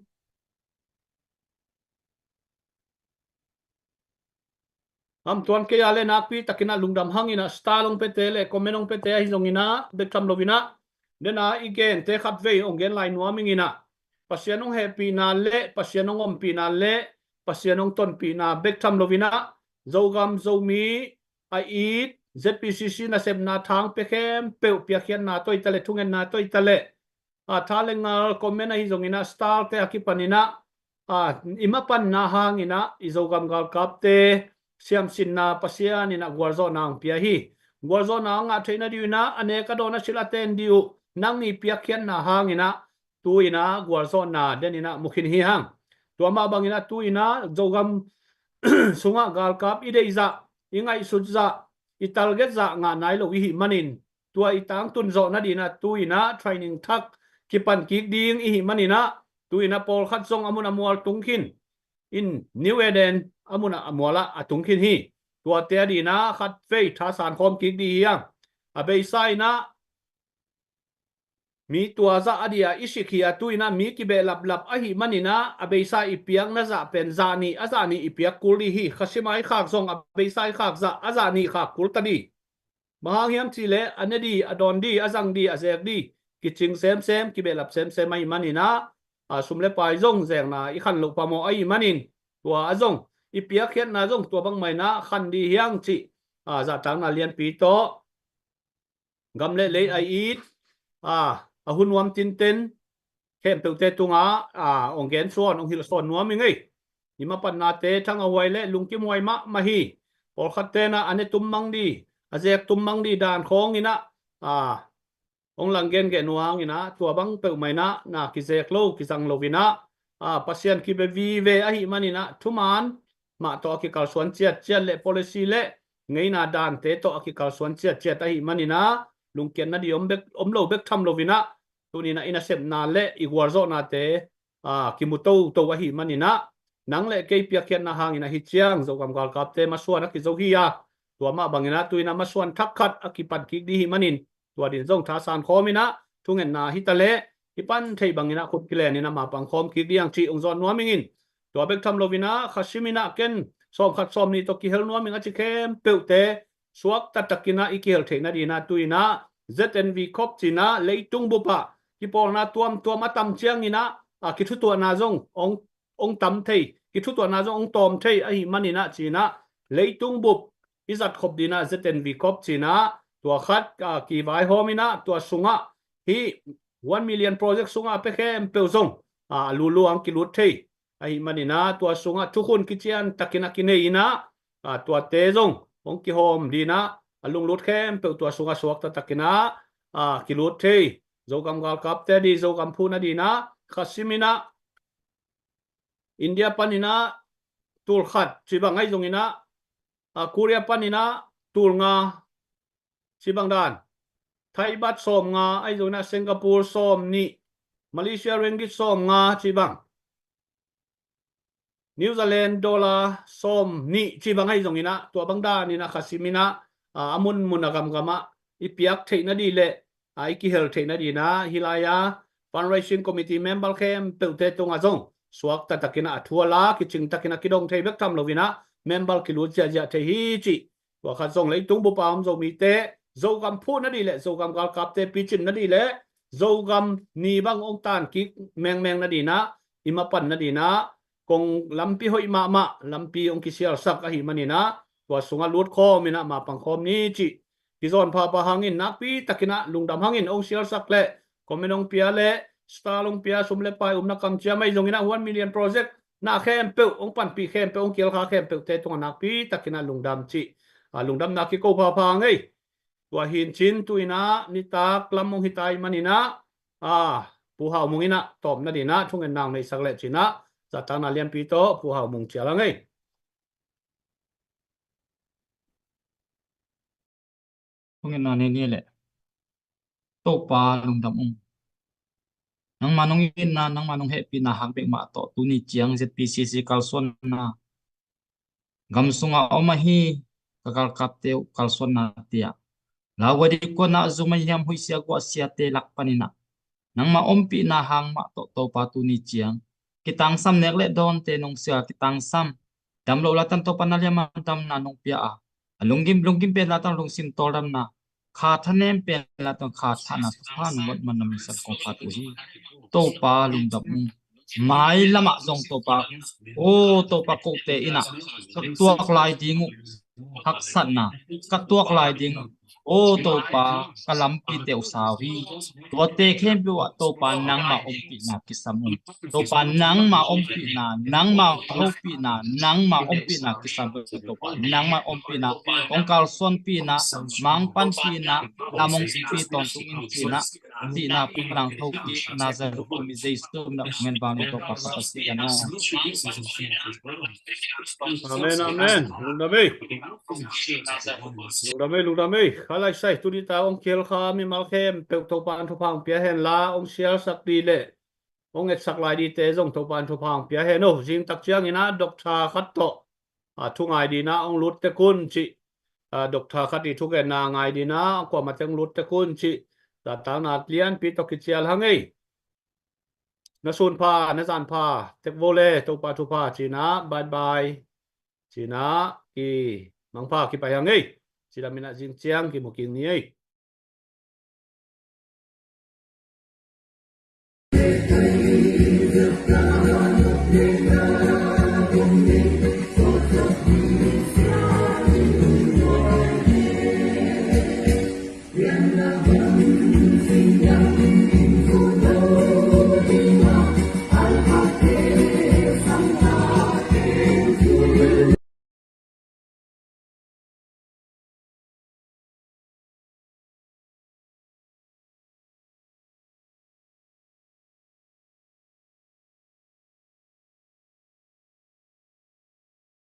Am tuan kei a le nakpi takin ah lungdam hangin ah, star hong piate le comment hong piate ahi zongin ah, bek tham loin ah, den a i gente khatvei hong gen lai nuam ingin ah, Pasian hong hehpihna le Pasian hong ompihna le Pasian hong tonpihna bek tham loin ah, Zogam Zomi a it, Z P C C nasepna thang pia khempeuh, piakkhiatna tawh hi ta leh, thungetna tawh hi ta leh, a, tha le ngal, comment ahi zongin ah, star te a kipanin ah, a, i mapanna hangin ah i Zogam galkapte siamsinna Pasian in ah gualzawhna hong pia hi. Gualzawhna hong ngah theih nadingin ah, a nek a dawn a silh a ten ding uh nangni piakkhiatna hangin ah, tu-in ah gualzawhna den in ah mu khin hi hang. Tua mah bangin ah tu-in ah Zogam sungah galkap i deih zah, i ngaihsut zah, i target zah ngah nai lo i hih manin, tua i tangtun zawh nadingin ah tu-in ah training thak kipan kik ding i hih manin ah, tu-in ah pawlkhat zong a mun a mual tung khin, in New Eden a mun a mual ah a tung khin hi. Tuate adingin ah khatvei thasan khawm kik ding hi hang. A beisa in ah mi tua zah a dia i sik hi a, tu-in ah mi kibehlaplap ahih manin ah, a beisa i piakna zah pen zah nih, a zah nih i piak kul ding hi. Kha sima i khak zong a beisa i khak zah, a zah nih khak kul ta ding. Bang hang hiam cih leh a ne ding, a dawn ding, a zang ding, a zek ding kicing semsem, kibehlap semsem ahih manin ah, a, sum le pai zong zengna i khan loh phamawh ahih manin, tua a zong i piakkhiatna zong tua bangmah inah khan dih hiang cih, a, zahtakna lianpi tawh gam le lei a it, a, a hun nuam tinten khempeuhte tungah, a, ong gensuan, ong hilhsawn nuam i ngei. I mapannate thang a huai le lungkim huai mahmah hi. Pawlkhat tenah a ne tum mang dih, a zek tum mang dih dan khawng inah, a, ong lang gengeh nuang inah, tua bang peuhmah inah na kizek lo, kizang lo inah, a, Pasian kibe vive ahih man inah, thuman mah tawh a kikalsuan ciatciat le policy le ngeina dante tawh a kikalsuan ciatciat ahih man inah, lungkiatna dih om bek, om lo bek tham lo inah, tuni inah i nasepna le i gualzawhnate, a, kimu toto ahih man inah, nang le kei piakkhiatna hang inah hi ciang Zogam galkapte masuan a kizo hi a, tua mah bang inah tu inah masuan thak khat a kipan kik dih hi manin, tua din zong thasan khawm inah, thungetna hi ta leh, i pan theih bang inah khut kilen inah mapang khawm kik dih hiang cih ong zawn nuam ing in. Tua bek tham lo inah, khasim inah ken sawm khat sawm nih tawh kihel nuam ing a ci khempeuhte suakta tak inah i kihel theihna dih inah, tu inah Z N V Cup ci inah leitung bup ah kipawlna tuamtuam a tam ciang inah, a, kithutuahna zong ong, ong tam thei, kithutuahna zong ong tawm thei ahih man inah ci inah, leitung bup i zat khop dih inah Z N V Cup ci inah, tua khat, a, kivaihawm inah, tua sungah hih one million project sungah a pia khempeuh zong, a, a luluang kilut thei ahih man inah, tua sungah thukhun kician tak inah kinei inah, a, tuate zong hong kihawm dih inah, a lunglut khempeuh tua sungah suakta tak inah, a, kilut thei. Zogam galkapte dih, Zogam phuhna dih inah, khasim inah India pan inah tul khat ci bang ahi zong inah, a, Korea pan inah tul nga ci bang dan, Thai baht sawm nga ahi zong inah, Singapore sawm nih, Malaysia ringgit sawm nga ci bang, New Zealand dollar sawm nih ci bang ahi zong inah, tua bang dan inah khasim inah, a, a munmun a gamgam ah i piak theihna dih le, a, i kihel theihna dih inah, hih lai-a fundraising committee member khempeuhte tungah zong suakta tak inah a thu a la, kicing tak inah kidong thei bek tham lo inah, member kilut ziahziah thei hi cih. Tua khat zong leitung bup a om Zomite, Zogam phuhna dih le Zogam galkapte picin na dih le Zogam ni bang ong tan kik mengmeng na dih inah, i mapan na dih inah, kong lampi hoih mahmah, lampi ong kisialsak ahih man inah, tua sungah lut khawm inah mapang khawm ni cih kizawn phapha hangin, nakpi tak inah lungdam hangin ong sialsak le comment ong pia le star ong pia, sum le pai, umna kamciam ahi zong inah, one million project na khempeuh ong panpih khempeuh, ong kihelkha khempeuhte tungah nakpi tak inah lungdam cih, a, lungdamna kiko phapha ngei. Tua hi in cin, tu inah nitak lam ong hi ta ahih man inah, a, Pu Hau Mung inah tawpna dih inah thungetna ong neihsak leh ci inah, zahtakna lianpi tawh Pu Hau Mung cial a ngei. Thungetna nei ni leh. Topa lungdam ung. Nangma nong itna, nangma nong hehpihna hang bek mah tawh tuni ciang Z P C C kalsuanna gam sungah om ahi, ka galkapte uh kalsuanna tiah, lau a dik kuanah zum a hiam huihsia guahsiate lak pan inah nangma ompihna hang mah tawh Topa tuni ciang kitangsam, nek le dawnte nong sia kitangsam, dam loh latan Topa na liama damna nong pia a, a lunggim, lunggim pen latan lungsim tawldamna, kha thanem pen latan kha thahna thupha nong lot man na min san kong phat uh hi. Topa lungdam ung. Mailamah zong Topa, o Topa, kote inah ka tuak lai ding uh haksatna, ka tuak lai ding uh, o Topa, ka lampite uh sau hi. Tuate khempeuh ah Topa nangma ompihna kisam ung. Topa nangma ompihna, nangma hopihna, nangma ompihna kisam ung. Topa nangma ompihna, ong kalsuanpihna, mangpanpihna, lam ong pi tawntung in cihna, cihna panang thokik Nazareth mi Jesu min a kong en vang ning Topa ka Pasian aw. Amen, amen. Lungdam ei. Lungdam ei, lungdam ei. Kha lai sai, tuni ta ong kihel kha mimal khempeuh Topa in thupha ong pia hen la, ong sialsak dih leh ong etsak lai dihte zong Topa in thupha ong pia hen o. Zing tak ciang inah doctor khat tawh, a, thu ngai dih inah ong lut tek un cih, a, doctor khat i thugenna ngai dih inah kuamah teng lut tek un cih, zahtakna lianpi tawh kicial hang ei. Na sun pha, na zan pha tek vo le, Topa thupha ci inah, bye bye ci inah, ki mangpha kipai hang ei. Cidam inah zing ciang kimu kik ni ei.